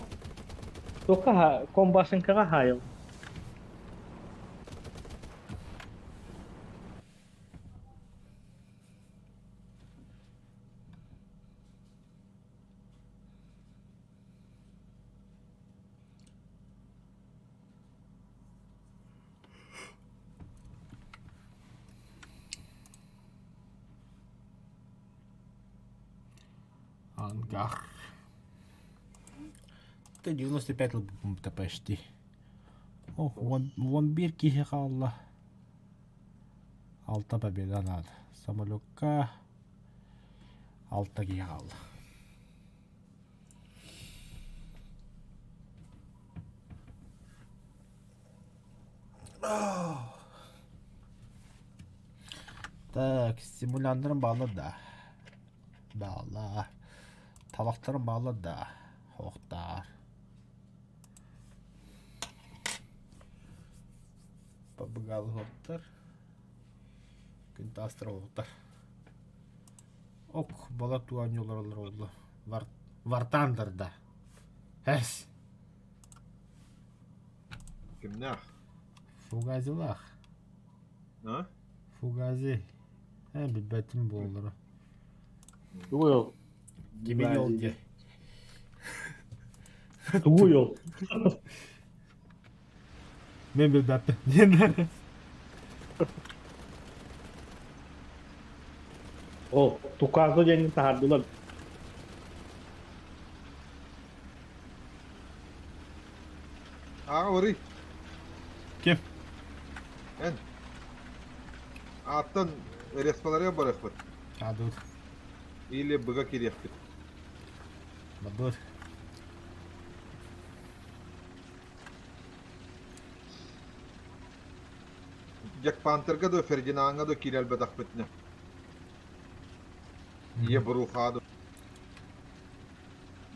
Тока комбашенкаҕа хаайыл. Ангар. Т-95 ылбыппын почти. Ох, уон биир киһи хаалла. Алта победа надо. Самолекка алта киһи хаалла. Так, стимуляннарым баалар да. Баалар. Талахтарым баалар да. Охтар. Пабыгалыһыттар. Күн таастар оҕуттар. Ок, бала туан олороллор буолла. Вартандер да. Эс. Кимнээх? Фугазилах. А? Фугази. Э, билбэтим буоллара. Тугуй ол? Кимин ол диye. Тугуй ол? Мен билбэппин. Диэн. Ол Туказо диэн таһаардылар. Аҕа барый. Ким? Эн. Ааттан респаларыга барыахпыт. Адыр. Или быга кириэхпит. Бабыр. Джек Пантерга да Фердинанга да киирэлбэтэхпитинэ. Ийэ бурухаады.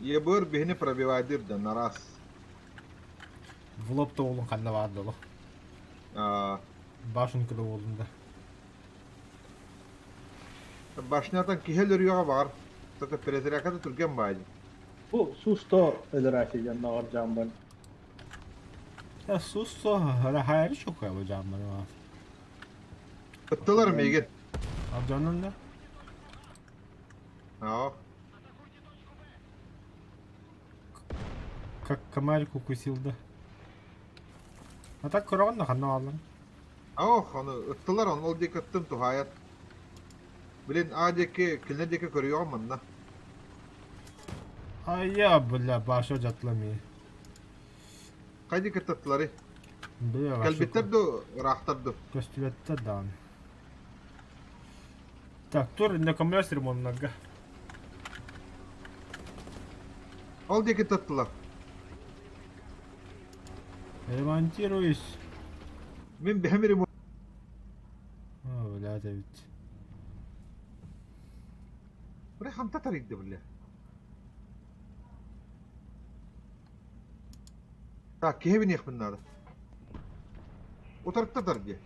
Ийэбыр биһини пробивайдыр да нарас. В лоб да уолун ханна баар долу. Башенка да уолун да. Башнятан киһи өлөрүөҕэ баҕар. Только перезарядката түргэн баайдын. Бу сусто өлөрөөчү дьонноҕор дьаамбар. Сусто хайары чокуя бу дьаамбар. Ыттылар миигин. Абдьанын да? Аа. Как комарик укусил да. А так көрөҕүн да ханна бааллар? Ох, ону ыттылар, ону ол диэки ыттым туһаайат. Блин, А диэки, кинилэр диэки көрүөҕүм манна. А я, бля, баша дьатлами. Хайа диэки ыттыларый? Бля, вообще Кэлбиттэр ду, ыраахтар ду. Көстүбэттэр даҕаны. Так, тур на көмөлөс ремоннарга. Ол диэки ыттылар. Ремонтируюсь. Мин бэһэм ремонт. О, блядь, эбит. Бля, ханта тарыйды, бля. Так, киһи биниэхпин наада. Утарытта дии.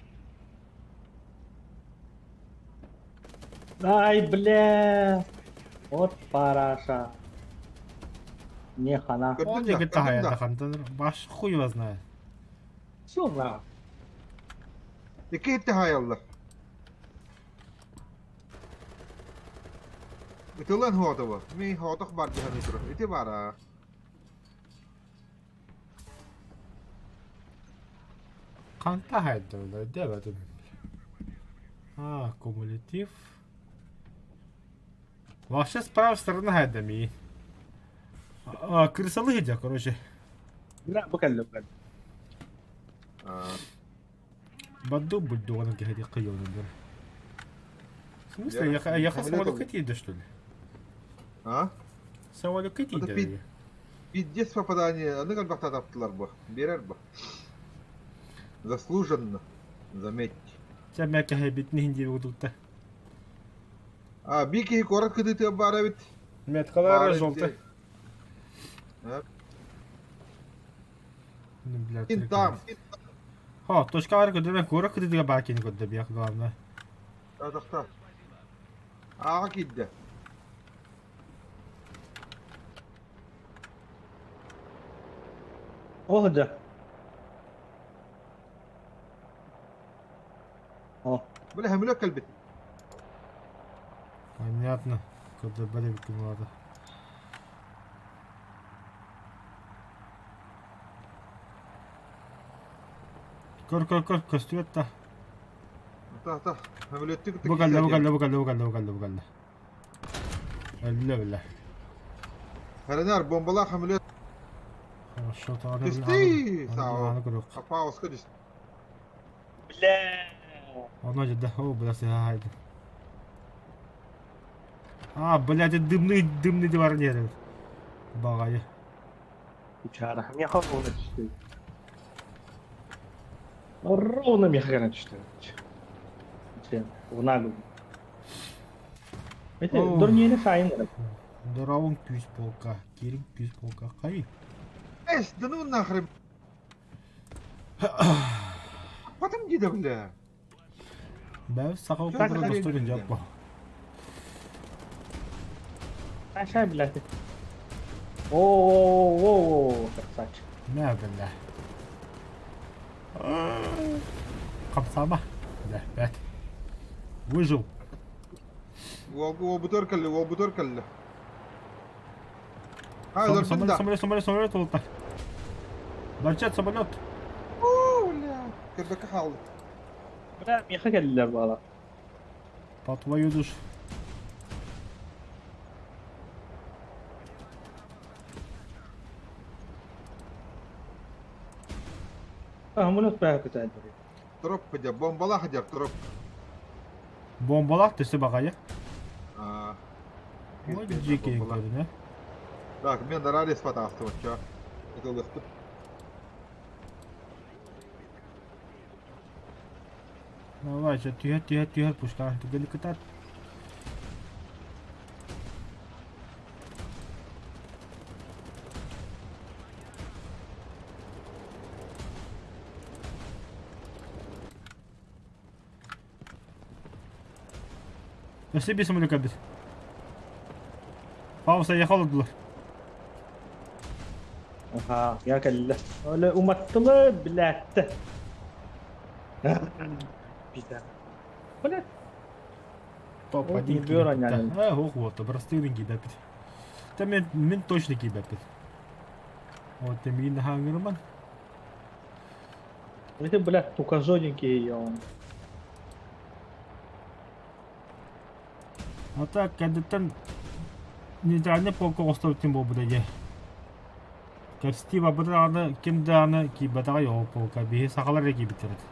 Ай, бля! Вот параша. Не хана. Көрдүм Он да, диэки көрдүм таһайа да. да хантан баш хуй его знает. Все на. Икки иһитте хаайаллар. Ытылан хуотова. Ми хоотох бар дьаһаны турар. Ити баара. Ханта хайдалар диэбэтим. А, кумулятив. Вообще с правой стороны хайдами. А, крысалы идя, короче. Бля, бу кэллэ бу кэллэ. Аа, Баду бульдоган киһи кыйыанылар. В смысле, Я- я самолет самолет катит, что ли? а? Самолет Это катит. Пиздец попадание. Аны калбахтааттылар бу. Берер бу. Заслуженно. Заметьте. Сен мә бит нихин диye удукта. А, би киһи куорат кытыытыгар баар эбит. Меткалары Баар желтый. А? Ну, бля, Кин там. Хо, точка бар көдө кура кытыытыгар баар кини көрдө биэх главное. Тахта. Ааҕа киирдэ. Ол да. О, Бля, хөмүлөк кэлбит. Понятно. Көрдө бары бүкүн олады. Көр, көр, көр, көстүбэт да. Та, та. Хөмүлөттү кытта Бу кэллэ, бу киирсэ кэллэ, бу кэллэ, бу кэллэ, бу кэллэ, бу кэллэ. Өллө, бля. Харенар, бомбалаах хөмүлөт. Хорошо, тағы Түстүй, сау. Аны көрөк. Апауска түс. бля. Оно же, да, о, бля, сыга хайды. А, блядь, это дымный, дымный дивар не Багайы. Учара. Меха ровно түстэ. Ровно меха гына түстэ. Чен, в наглую. Это Оу. дурнели сайын. Дорауын күз полка, керин күз полка. Кай? Эс, да ну нахрен. Потом где бля. Бәв сақау Так, кудра так. достойын жаппа. Ашай, блядь. О-о-о-о, красавчик. Мә, бля. Қапсама. Да, бәт. Выжил. Уол бутер кэллэ, уол бутер кэллэ. А, Самолет, өлөрдүм да. самолет, самолет, самолет олта. Барчат самолет. Уу, бля. Көрбөккө хаалды. Бля, меха кэллилэр бала. По твою душу. Самолет бәһә көтәдер. Троп дьэ, бомбалаах дьэ, троп. Бомбалар төсі бағайы. А. Ой, жеке көріне. Так, мен ралли спатаастым, чё. Это лыхтып. Давай, чё, түйер, түйер, түйер, пушка. Түгелі кытат. Өссө би самолет кәбит. Пауса ехал дулар. Аха, я кэллэ. Оле уматтылар, билээттэ. Пизда. Блядь. Топ Ол один киирбиэр киирбэппит. анньаанын. Э, ох, вот, простыйдын киирбэппит. Та мен, мен точно киирбэппит. Вот, миин хааңырман. Это, блядь, туказоненький он. А так, кәдеттен нейтральный полка оҕустубут буолбута дии. Кэпсэтии барбыта даҕаны ким даҕаны киирбэтэҕэ ол полка биһи сахалар эрэ киирбиттэр этэ.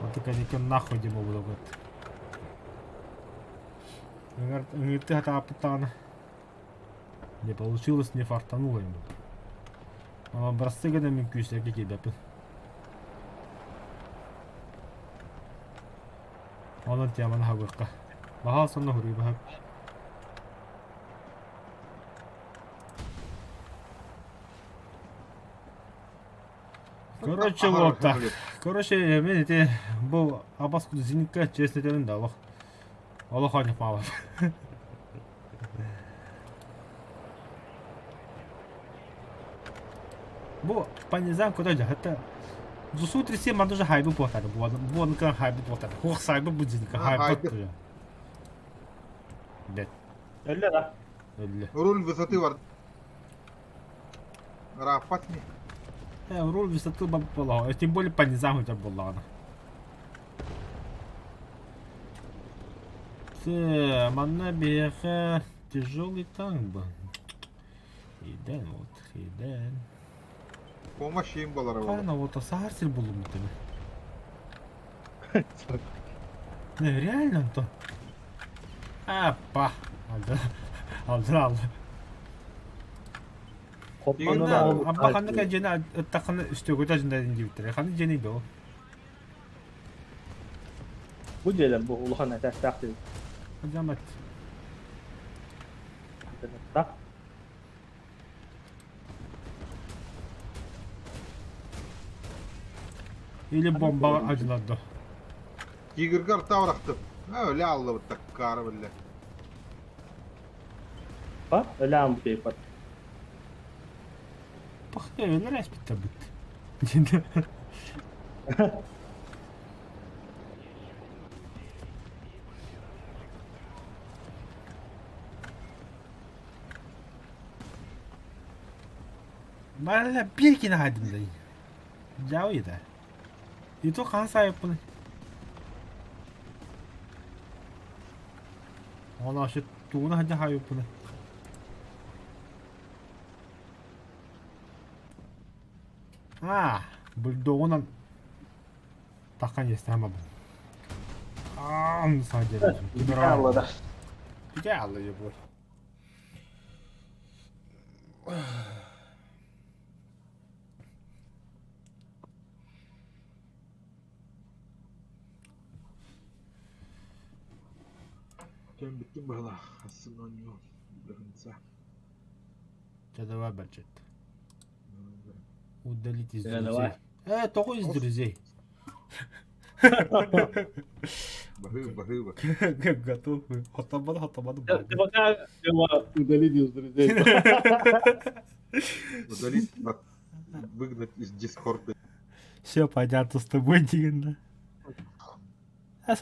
Онто кэнниттэн нахуй диэн буолбута Ыҥыртыы сатаабыт даҕаны не получилось, не фартануло ему. Образцы гына мин күүстэргэ киирбэппин. Онон теманы хаҕыахха. Баһаа сонно хуруй баһа. Короче, вот так. Короче, мен ити бу абас зенитка честно этебин да олох. Олох оонньоппаабат. Бу по низам куда это Зусу 37 манды же хайбы буотады. Буонка хайбы буотады. Хух сайбы будинка хайбы. Бет. Өллө да. Өллө. Руль высоты бар. Раппат ми. Э, руль высоты была. Тем более по низам у тебя была она. Тэ, манна биэхэ тяжелый танк был. Иден вот, иден. Помощь им балара буолар. Хайна вот саар сир буллум этими. Не, реально то. Апа. Алды. Алды алды. Хотонун Абба ханнык дьиэни ыттаххына үстүөгүтэ дьиндэрин диэбиттэрэ. Ханнык дьиэний бу? Бу дьиэлэр бу улахан этээстээх дьиэ. Жамат. Так. Или бомбаҕа адьылар Тигргар таврахтым. Өлө аллыбыт таккаары биллэ. Па, өлөөн бутейпат. Пахта өлөр эспиттэрбит. Бalla bir kine haydım dayı. Жау еді. И то қан сайыппын. Оны ашы туғына хадя хайыппын. А, бульдогунан таққан естіғам бұл. Ам, садя. Алла да. Пите алла ебой. Кэм бүттүм быһылаах. Асын оонньуу. До конца. Давай баджет. Удалить из Э, друзей. давай. Э, только из друзей. Баһыы, баһыыба. Готов. Хотамады, хотамады. Ты пока удалить из друзей. Удалить, выгнать из Дискорда. Все понятно с тобой, дигэннэ.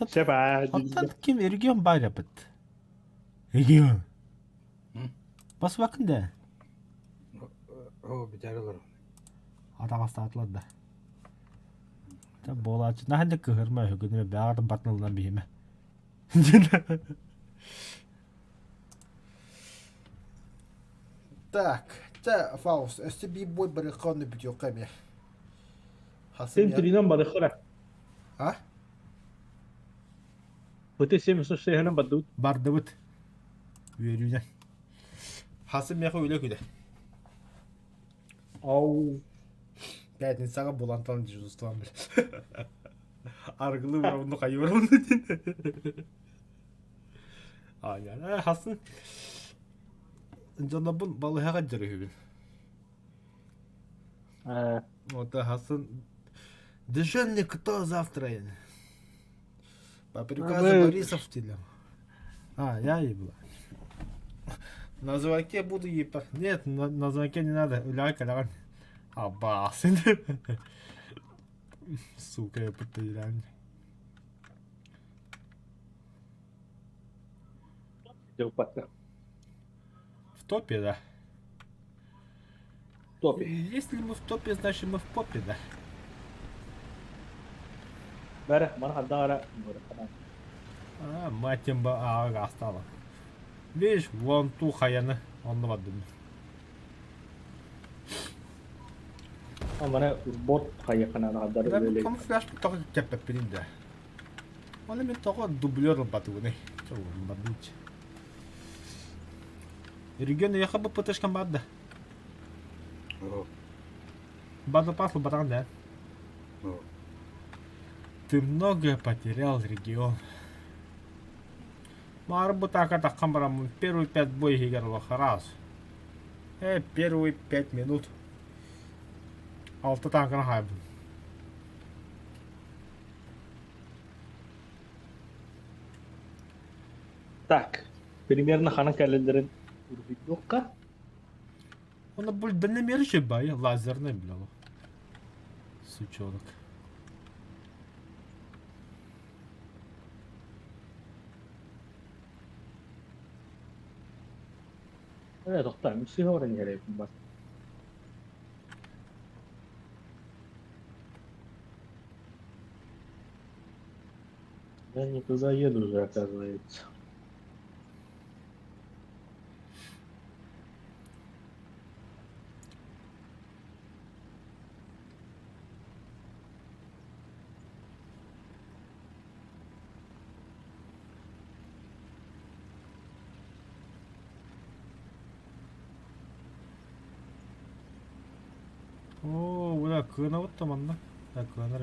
Все Оттон ким регион бар эбит? Регион. Бас вакында. О, бүтәрелер. Атаҕастаатылар да. Та буолааччы наһаа да кыһырма үһүгүнү бэҕэр батнылынан биһимэ. Так, чэ, Фауст, өссө биир бой барыахха бүтүөххэ эмиэ. Сен тринан барыхара. А? Быты 76 бардыбыт. Бардыбыт. Үөрүүнэн. Хасым миэхэ үлэ күнэ. Ау. Пятницаҕа булантан дежурствам бил. Аргылы уровну хайыровну дин. А, я хасын. Дьонобун балыһаҕа дьарыһыбын. Вот хасын. Дежурный кто завтра? По приказу Борисов телем. А, я и была. На звонке буду ебать. Нет, на звонке не надо. Үлэҕэ кэлэҕин. Абаасын. Сука, я потерян. Дьылпакка. В топе, да? В топе. Если мы в топе, значит мы в попе, да? Бәрі, мана хаддара. А, мать им остала. Видишь, вон ту хаяны, он бардым. Мана бот хайахана хаддара. Камуфляж тоҕо кэппэппин да. Оны мин тоҕо дублер ылбатыбыный. Бардыч. Регион яха бу ПТшкам бар да. База пасл батан да. Ты многое потерял, регион. Маар бутака таххан бараммын первый пять бой иһигэр раз. Первые 5 минут. Алта танканы хаайбын. Так, примерно ханан календарын уруһуйдуохха. Оны бұл дальномер же бай, лазерный, бля. Сучонок. Ээ, тохтоо, миссия орен иһэрэ бас. Я не туда еду уже, оказывается. О, бля, кыанабыт да манна. Так, кыанар.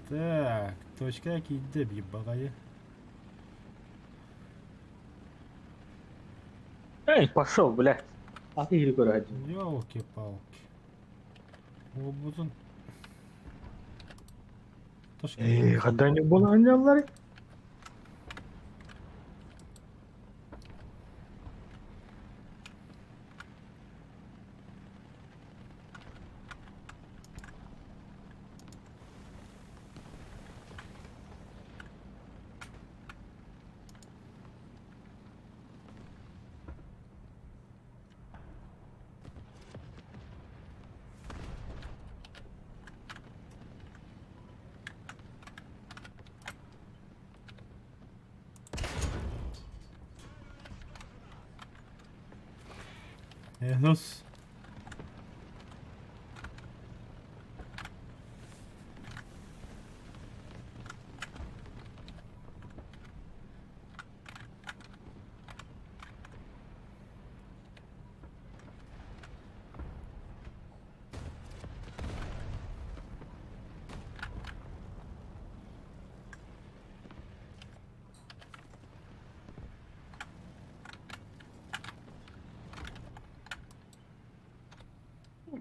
Так, точка киирдэ биир баҕайы. Эй, пошел, блядь. А ты или один. Ёлки-палки. Уолбутун. Точка. Эй, когда не было анняллар? Минус.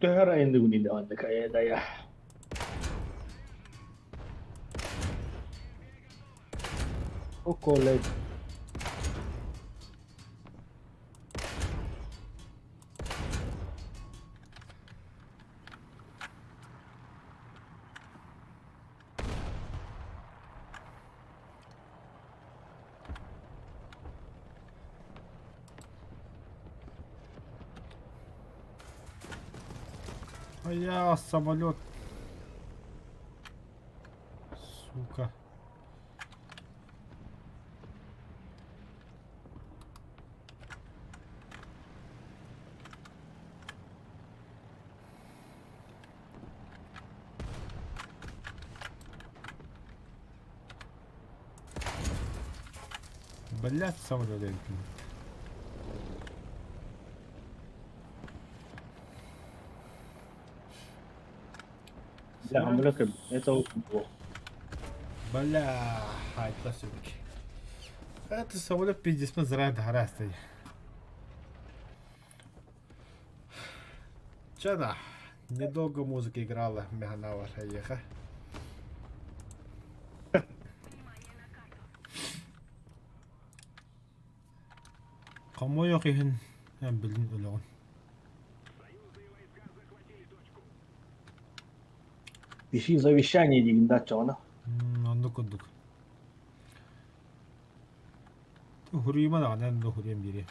Төһөр айындыгын даҕаны кайа Околе. А я самолет. Сука. Блять, самолет. Бля, амбуляка, это очень плохо. Бля, это все-таки. Это самолет пиздец, мы зря догорастый. Че да, недолго музыка играла, Меганава Шаеха. Хомойуох иһин эн билин өлөҕүн. Пиши завещание диигин да оччоҕуна. Оннук курдук. Уһуруйума даҕаны эн да уһуруйан биэриэм.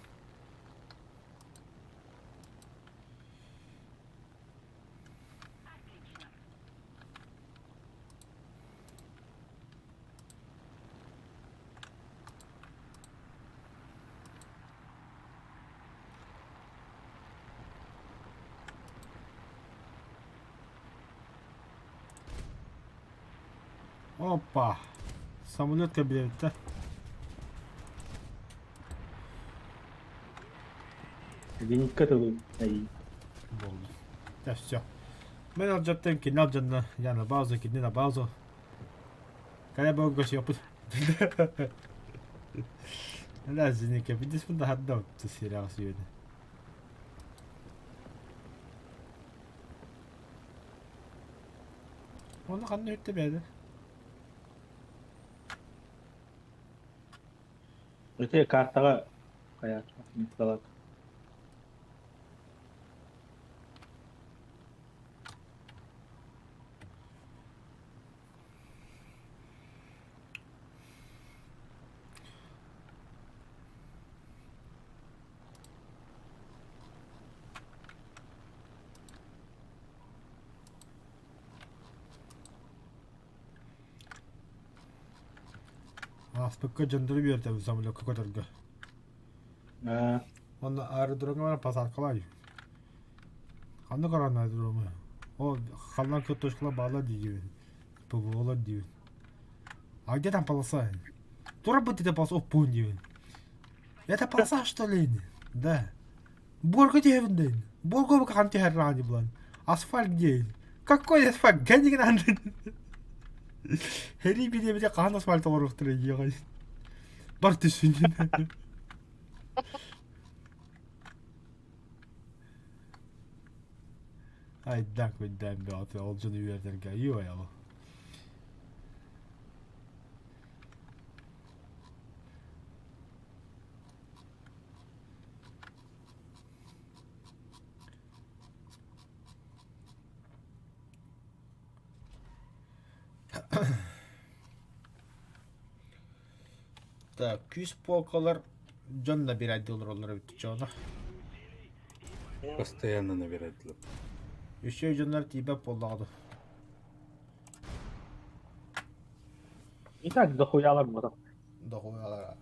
Опа! Самолет кабинетте. Зенитка тылы Болды. Да все. Мен алдьаттан кини алдьанна, я на базу, кини на базу. Когда был госёпыт. Да, зенитка, видишь, да хадда сериал сегодня. Оны ханна үтте бэйдэ? Ити картаҕа хайа Ааспыкка дьондору үөрдэбин самолекка көтөргө. Онно аэродромҥа баран посадкалаай. Ханнык баран аэродрому? Ол халлаан точкалар бааллар диигибин. ПВОлар диибин. А где там полоса? Тура это полоса, оппуун диибин. Это полоса что ли? Да. Борго диэбин дэн. Борго хаан түһэр булан. Асфальт где? Какой асфальт? Гэнигин андын. Хери бириэмэтэ хаһан асфальт оҥоруохтара диэҕэй. Бар түсүн. Айдаак өйдөөн бөҕөтө ол дьону үөрдэргэ айыы Так, күүс полкалар дьон набирать олороллор эбит чоно. Постоянно набирать. Еще дьоннор тиийбэт буоллаҕа И так дохуялар буолар. Дохуялар.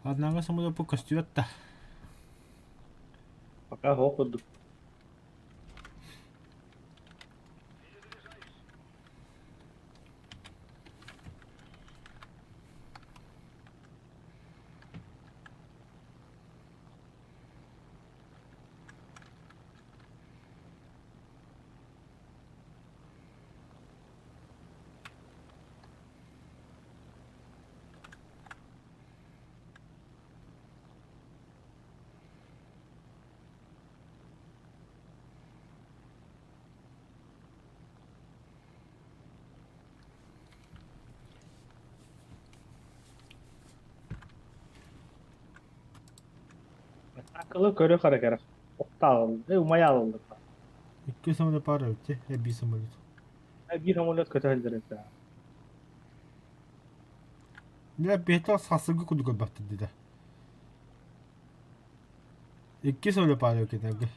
Однако самолет көстүбэт да. Пока хоп курдук. Акылы көрө хара кэрэх. Охта умайа алыллар. Икки самолет пара өттө, биир самолет. Биир самолет көтө сылдьар эбит. Дьэ, биһиэхэ сасыгы курдук көрбөхтөр диэтэ. Икки самолет пара өкүтэргэ.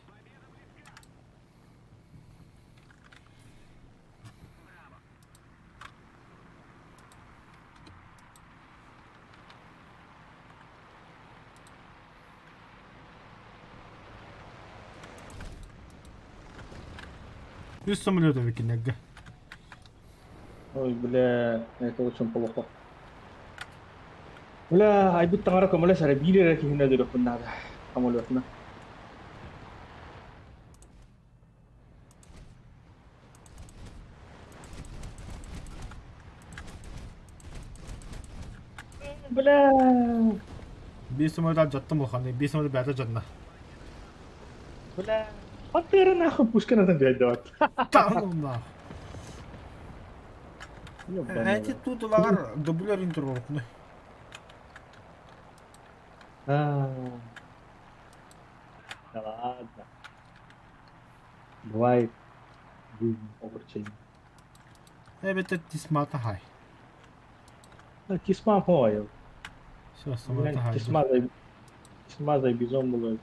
Үс самолет эбит кинилэргэ. Ой, бля, это очень плохо. Бля, айбыт таҥара көмөлөс эрэ биир эрэ киһини өлөрүөхпүн наада самолетuna. Бля. Биир самолет алдьаттым улаханнык, биир самолет бэйэтэ дьонно. Бля. Пантера нахуй пушканатан биэрдэ Таҥнах. Эти тут лагар дублер интервалны. Да ладно. Бывает в жизни огорчение. Эбэтэр тисмата хай. Тисма хоайыл. Все, самолета хай. Тисма за Тисма за бизон было.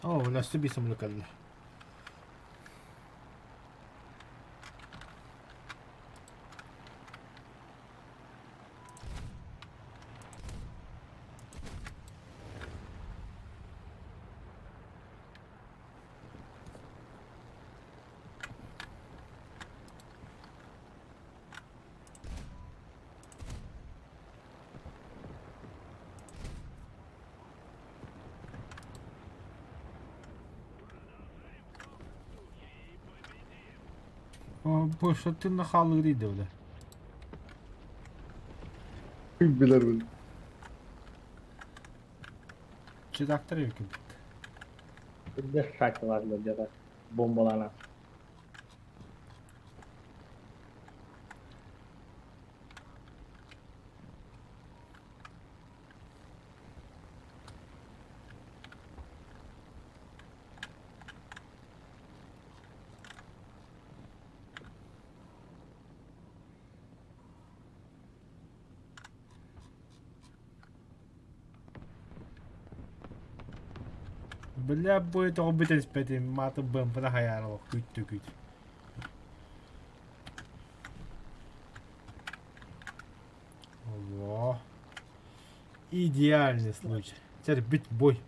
Оо, өссө биир самолет кэллэ. Бу тынна хаалыыр идэ Билэр бил. Чедактар эбикин. Где шатилар где-то бомбалана. Бля, будет тоҕо бүтэн испэтим, мааты бымпына хайаарылық күттү күт. Во. Идеальный случай. Теперь бит бой.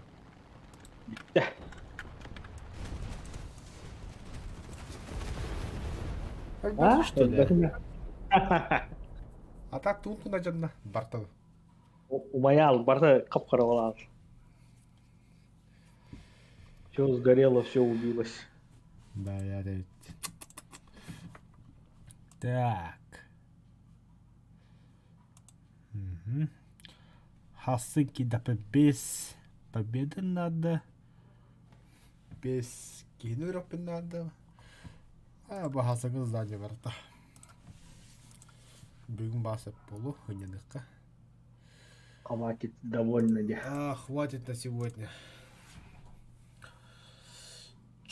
А? Что ли? А так тут куда жадна? Бартыл. Умаял, барта кап-кара болар. Все сгорело, все убилось. Да, я ведь. Так. Угу. Хасыки да без победы надо. Без киһини надо. А, бахасыгы сзади барта. Бүгүн басып болу, хыняныкка. Хватит, довольно де. А, хватит на сегодня.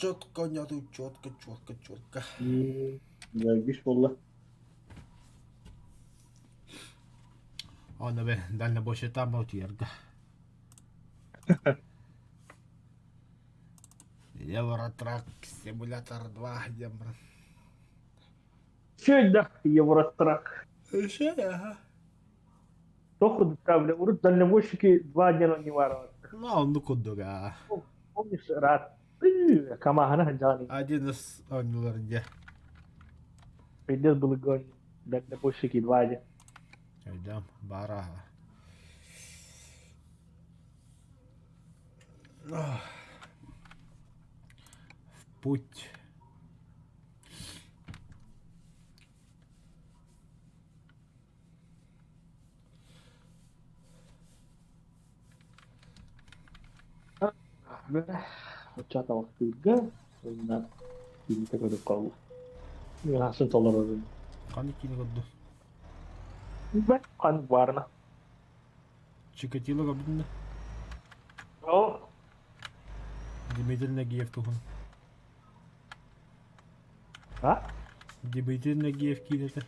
Четко, нету, четко, четко, четко. Заебись болла. Аны бе, дальнобойщита утуйарга. Евротрак симулятор 2 дембран. Все, да, Евротрак. Еще, ага. Тоха бля, урут дальнобойщики 2 дня не варвар. Ну, ну кудуга. Помнишь, рад? Камахана джани. Один из оңнулар где. Пиздец был гон. Дальнобойщики 2 дня. Айдам, бараха. В путь. Чата вақтыырга уонна киинэтэ көрүп хаалла. Ыасын толорорун. Ханнык киинэ көрдү? Бэт хан баарына. Чикатило көрдүн да? О, Дмитрий Нагиев туһун. А? Дмитрий Нагиев киинэтэ.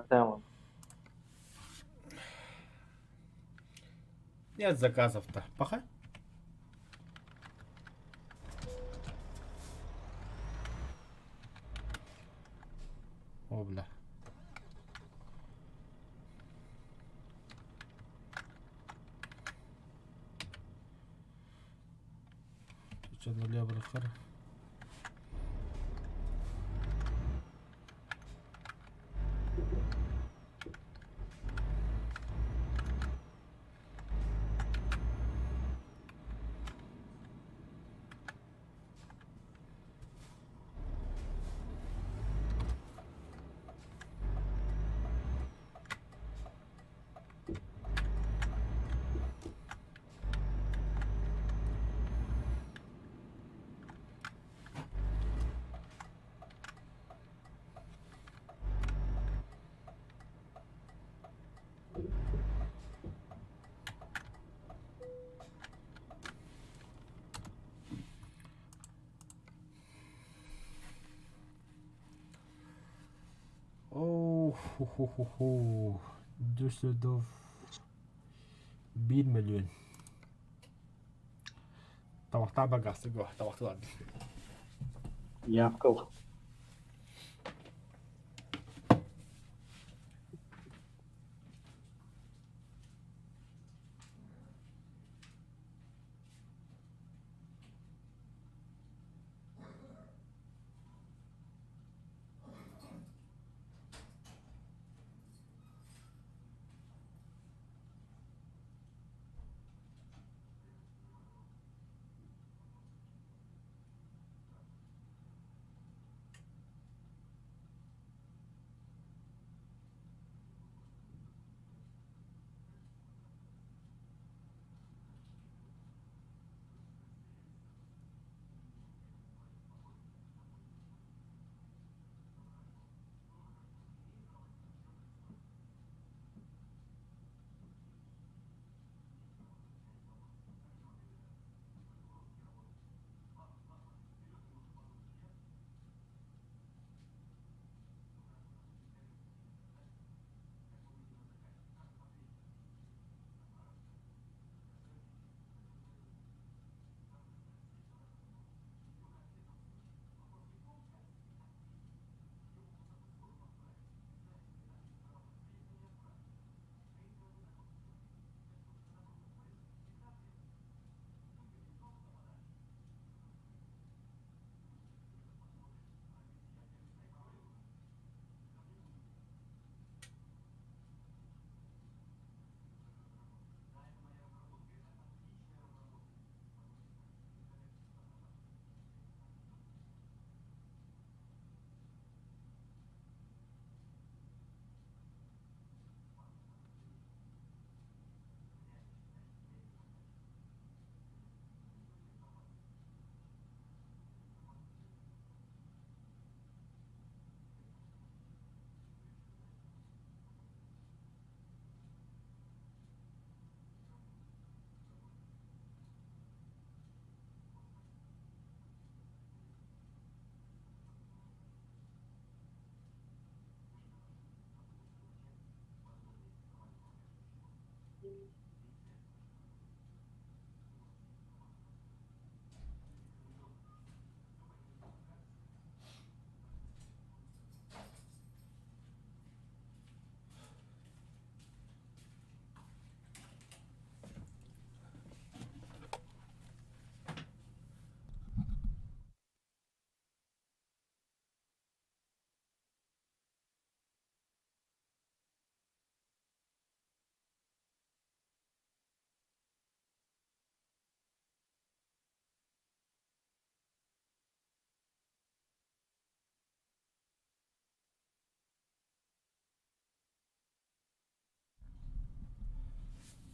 Tamam. Нет заказов-то. Пока. Чонолия бырахар. Оо, ху-ху-ху-ху. Дюссельдорф 1 миллион. Табахтаа багастык табахтылар. Яков.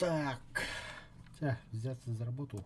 Так. Чэ, взяться за работу.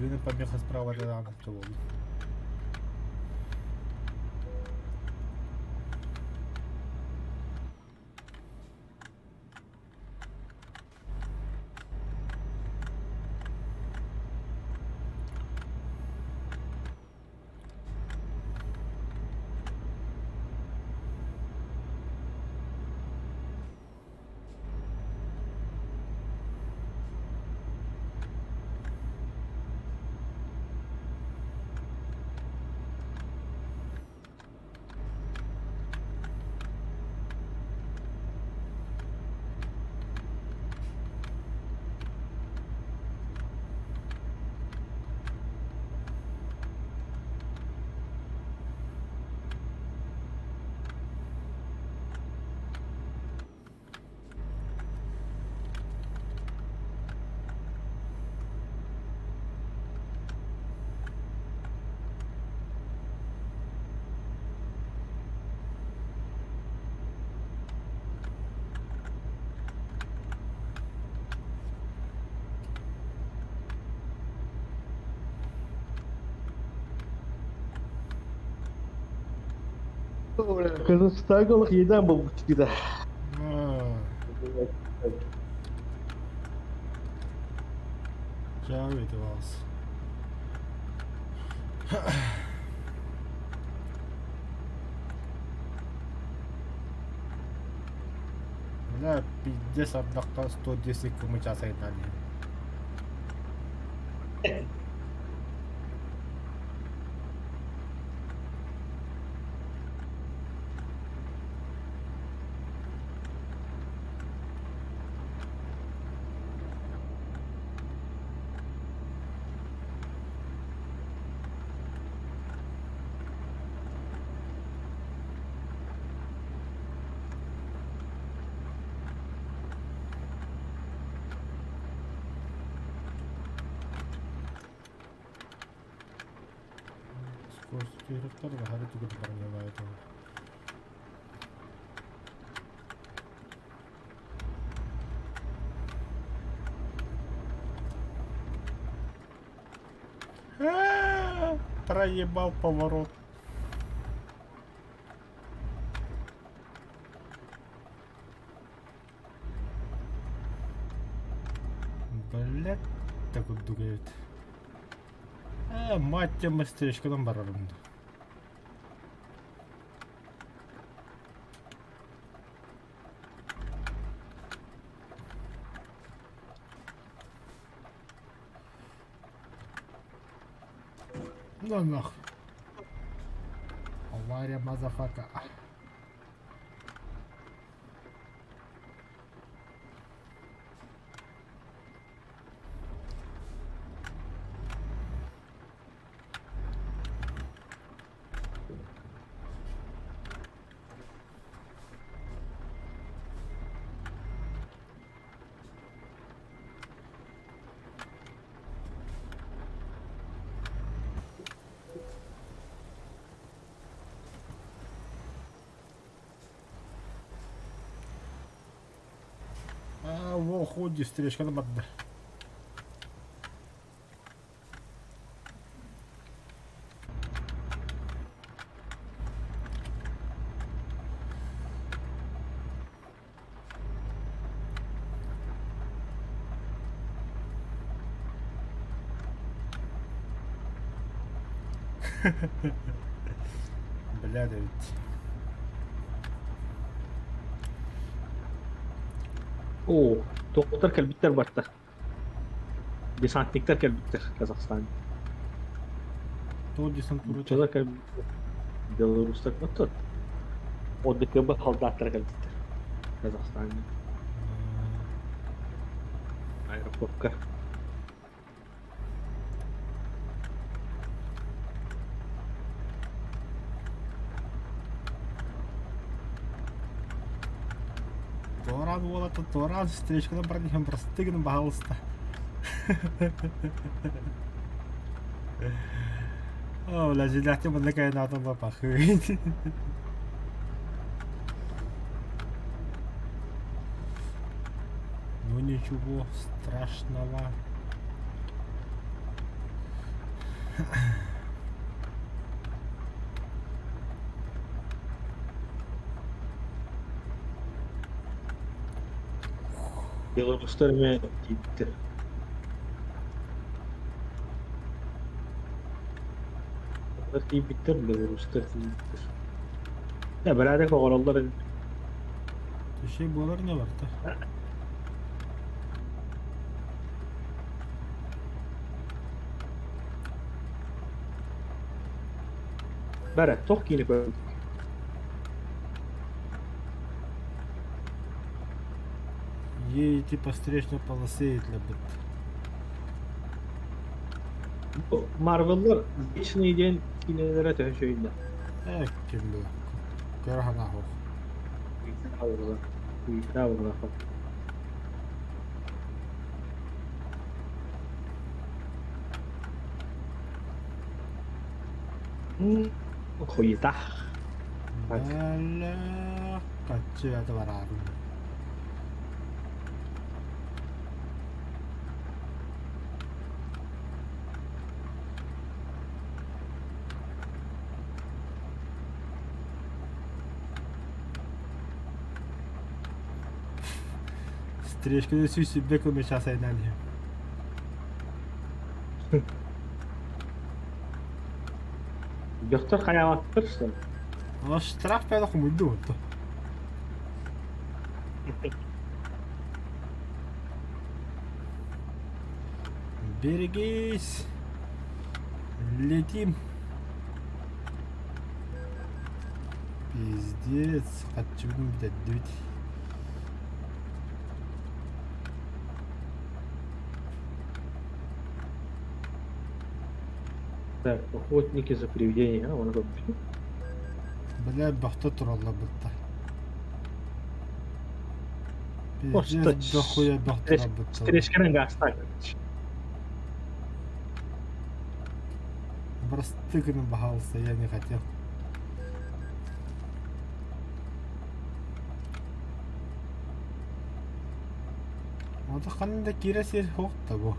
Движение помеха справа да буолла. Казахстаҥҥа олох иэдээн буолбут да. Чао это вас. Бля, пиздец, ардахха 110 км час айдаан иһэн. Скорость түһэректэр баһары түгэн баран Проебал поворот. Блять, так вот дугает. Э, мать тебе мастеричкадан барарым. Ну нахуй. Авария, мазафака. А, во, ходи, встречка на бадда. Бля, да ведь. Оо, доктор кэлбиттэр барта. Десантниктар кэлбиттэр Казахстан. То десантура. Нууччалар кэлбиттэр. Белорустар оттон. ОДКБ солдаттара кэлбиттэр. Казахстаҥҥа. Аэропортка. Туораан уолата туораан встречканы баран иһэн просты гынан баһаалыста. О, бля, жиляхте манна кайнаатан бапахы. Ну ничего страшного. Белорустар эмиэ тиийбиттэр. Тиийбиттэр, белорустар тиийбиттэр. Э, бэрээдэк оҥороллор эбит. Түшей буолар не барта. Бэрэ, туох киинэ көрдүк? Едете по встречной полосе для быт. Марвеллар Вечный диэн киинэлэрэ төһө үчүгэй да? Э, ким было? Көрө хана хоқ. Хуета. Бля, каччы это барарым. Встречканы сүүс километр айнан иһим. Дьахтар хайаабаттар что ли? Оно штраф пэла хомуйду онто. Берегись! Летим! Пиздец, хаччыбын бүтэрдибит. Так, охотники за привидениями, а, вон это. Бля, бөхтө тураллар бытта. Просто Пиздец, дохуя бөх турар бытта. Встречканы гаста, короче. Просто гына баһаалыста, я не хотел. Ото ханна да киирэ сир суох да бу.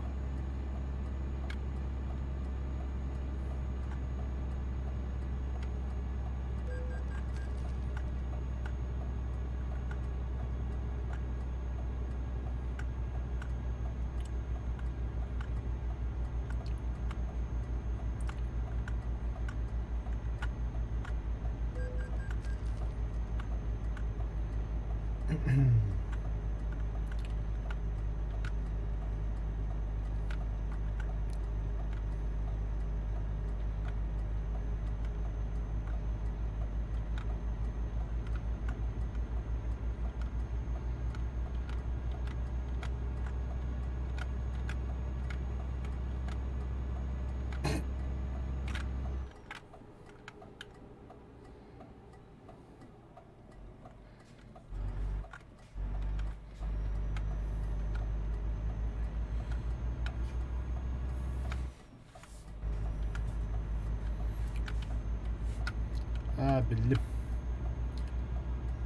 А, биллим.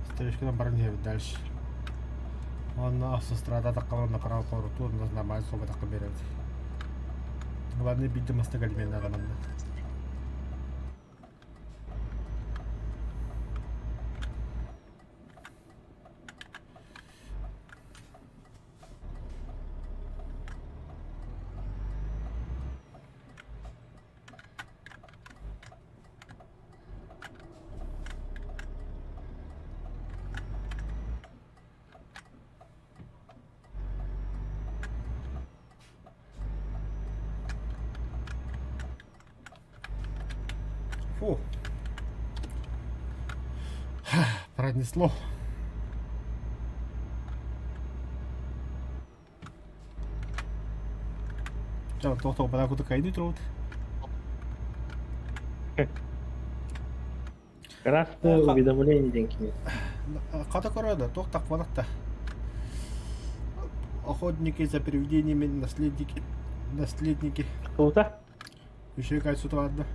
Встречканан баран иһэбит дальше. Уонна автострада таххалар направо повороту нормально суобатахха биэрэбит. Главное биирдэ маста галимена манна. Фу. Пронесло. Ча, туох бада куту кайны троут. Красное уведомление диэн кини. Хата көрө туох тахванахта. Охотники за привидениями, наследники, наследники. Тута? Еще кайсу ладно.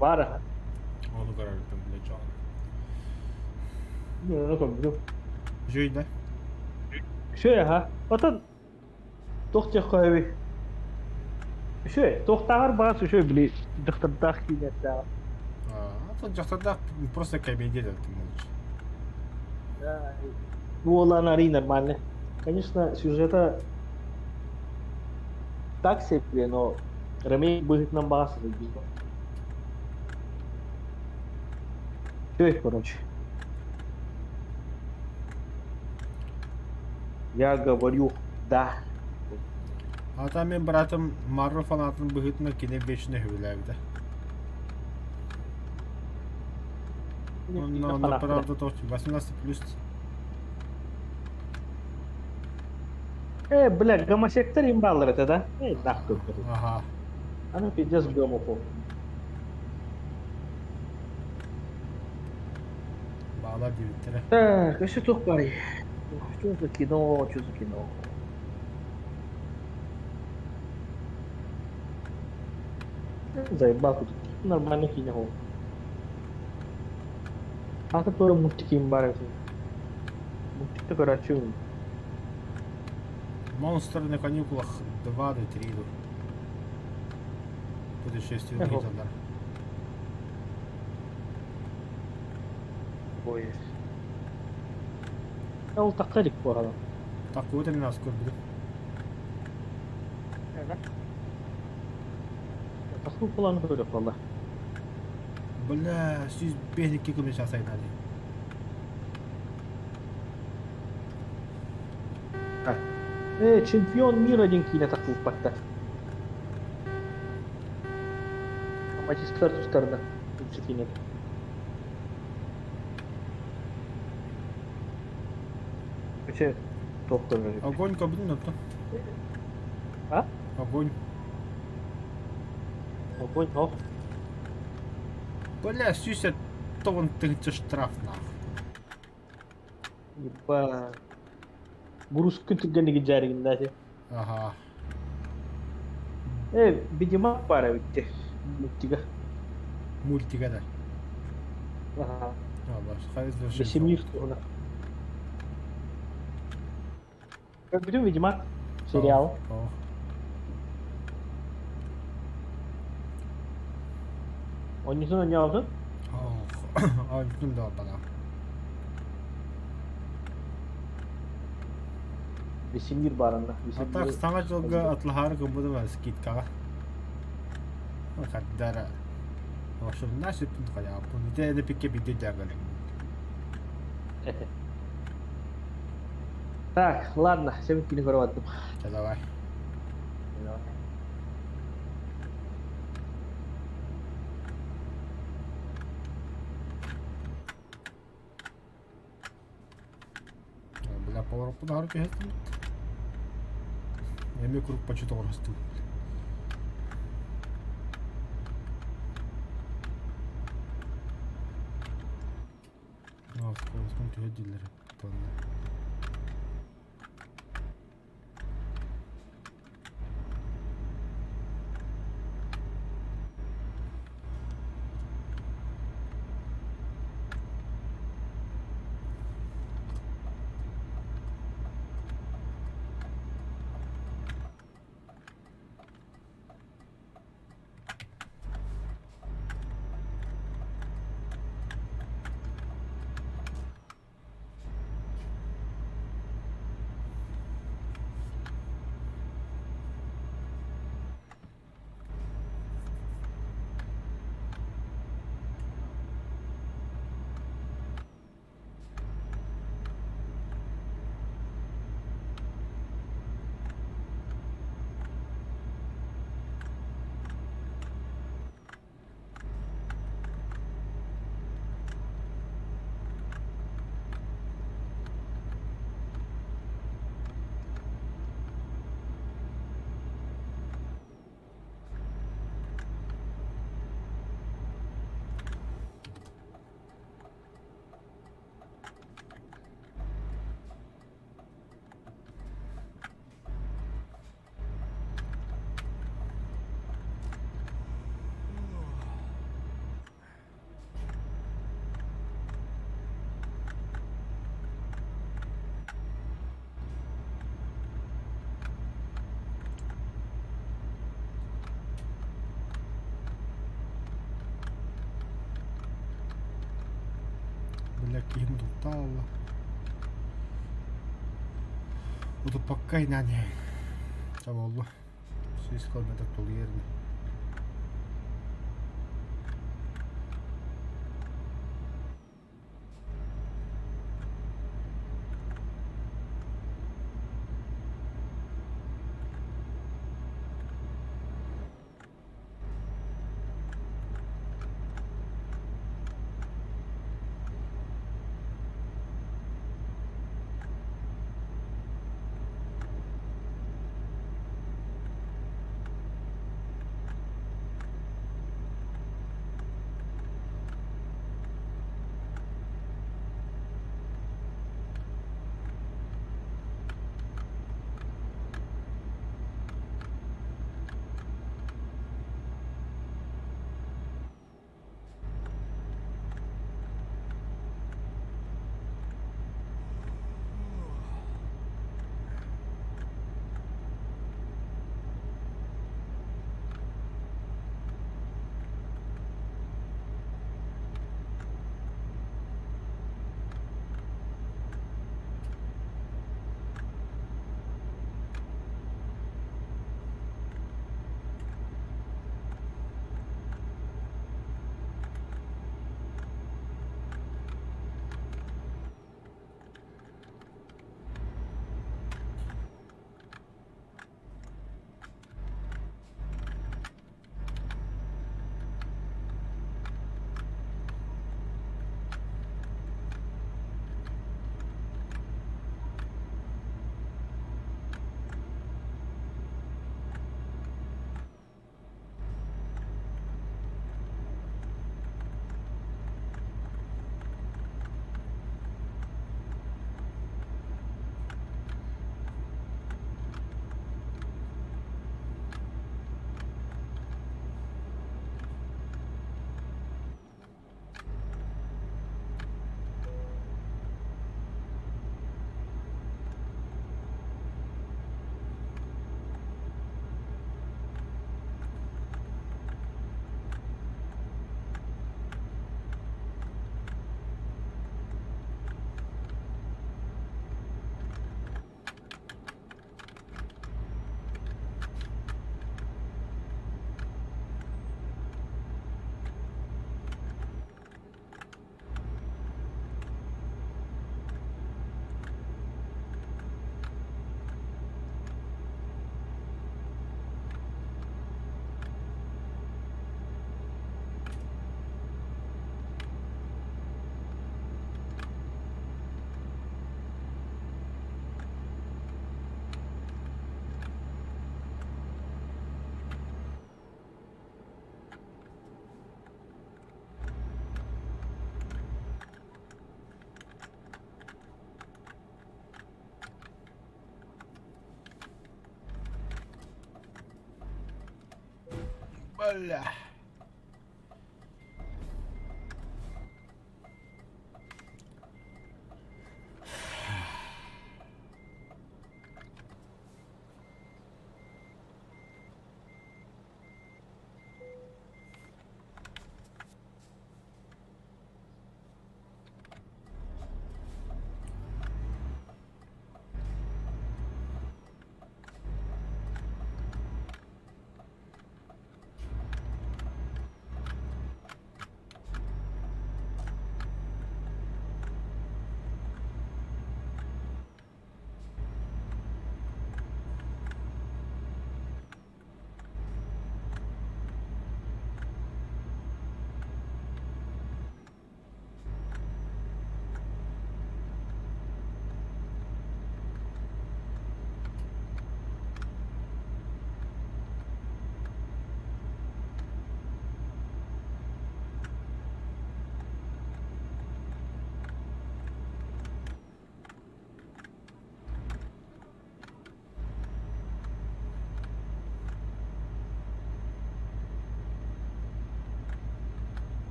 Бара. Ону көрөрүтүм блядь. Ну, көрдүм. Үчүгэй да? Үчүгэй аха. Отон туох диэххэ сөбүй? Үчүгэй, туохтааҕар баҕас үчүгэй били дьахтардаах киинэтээҕэр. А, тут дьахтардаах просто комедия да ты молча. Уола арый нормально. Конечно, сюжета так себе, но ремейк быһыытынан баҕас сылдьыбыт. Үчүгэй, короче. Я говорю да. А там мин братым Марвел фанатын быһыытынан кини вечно үһүлээбитэ. Но, но правда то 18+. Э, бля, гомосектор им баллар это, да? Э, нахуй. Ага. Она пиздец гомофоб. Баалар диэбиттэрэ. Так, еще туох баарый? Что за кино, что за кино? Заебал тут. Нормально кино. Ата туора мультик им баар этэ. Мультикта көрөөччү. Монстр на каникулах 2 до 3 до. Путешествие Ого. Гитлера. Ой. Ол тахса илик буолан. Такой нас көрбүтүм. Тахсыы буолан көрүөх буолла. Бля, 105 км час айдали. Э, чемпион мира диэн киинэ тахсыбыппаттар. Матистар тустарына киинэ. Вообще, туох көрөр. Огонь кабин это. А? Огонь. Огонь, ох. Бля, сүүс 90 тыһыынча штраф нахуй. Еба. Буруска түргэнник дьаарыгыннаати. Ага. Э, видимо, пара битте. Мультига. Мультига да. Ага. А, баш, хайыз Весемир туһуна. Көрбүтүм Ведьмак сериал. Онньутун оонньообутун? Онньутун да бала. Весемир баарында. А так саҥа дьылга атлаһаары гыммытым скидкаҕа. Хардара. Ошумна сүппүн хайааппын. Ити эдепикке биирдэ дьаагалыҥ. Так, ладно, сен кини көрө бардым. Чэ давай. Давай. Бля, повороппун аһары түһэстим. Эми куруук почти оҕоростуу. Скоростун түһэ дииллэр тонна. Бля, киһим утуктаалла. Утуппакка инаан иһэн. Чаболлу. 100 километр тулуйар ини. Бля.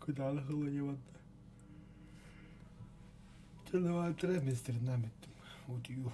Кытаанах ылыйа барда. Телевизор мистеринэн бүттүм. Утуйуу.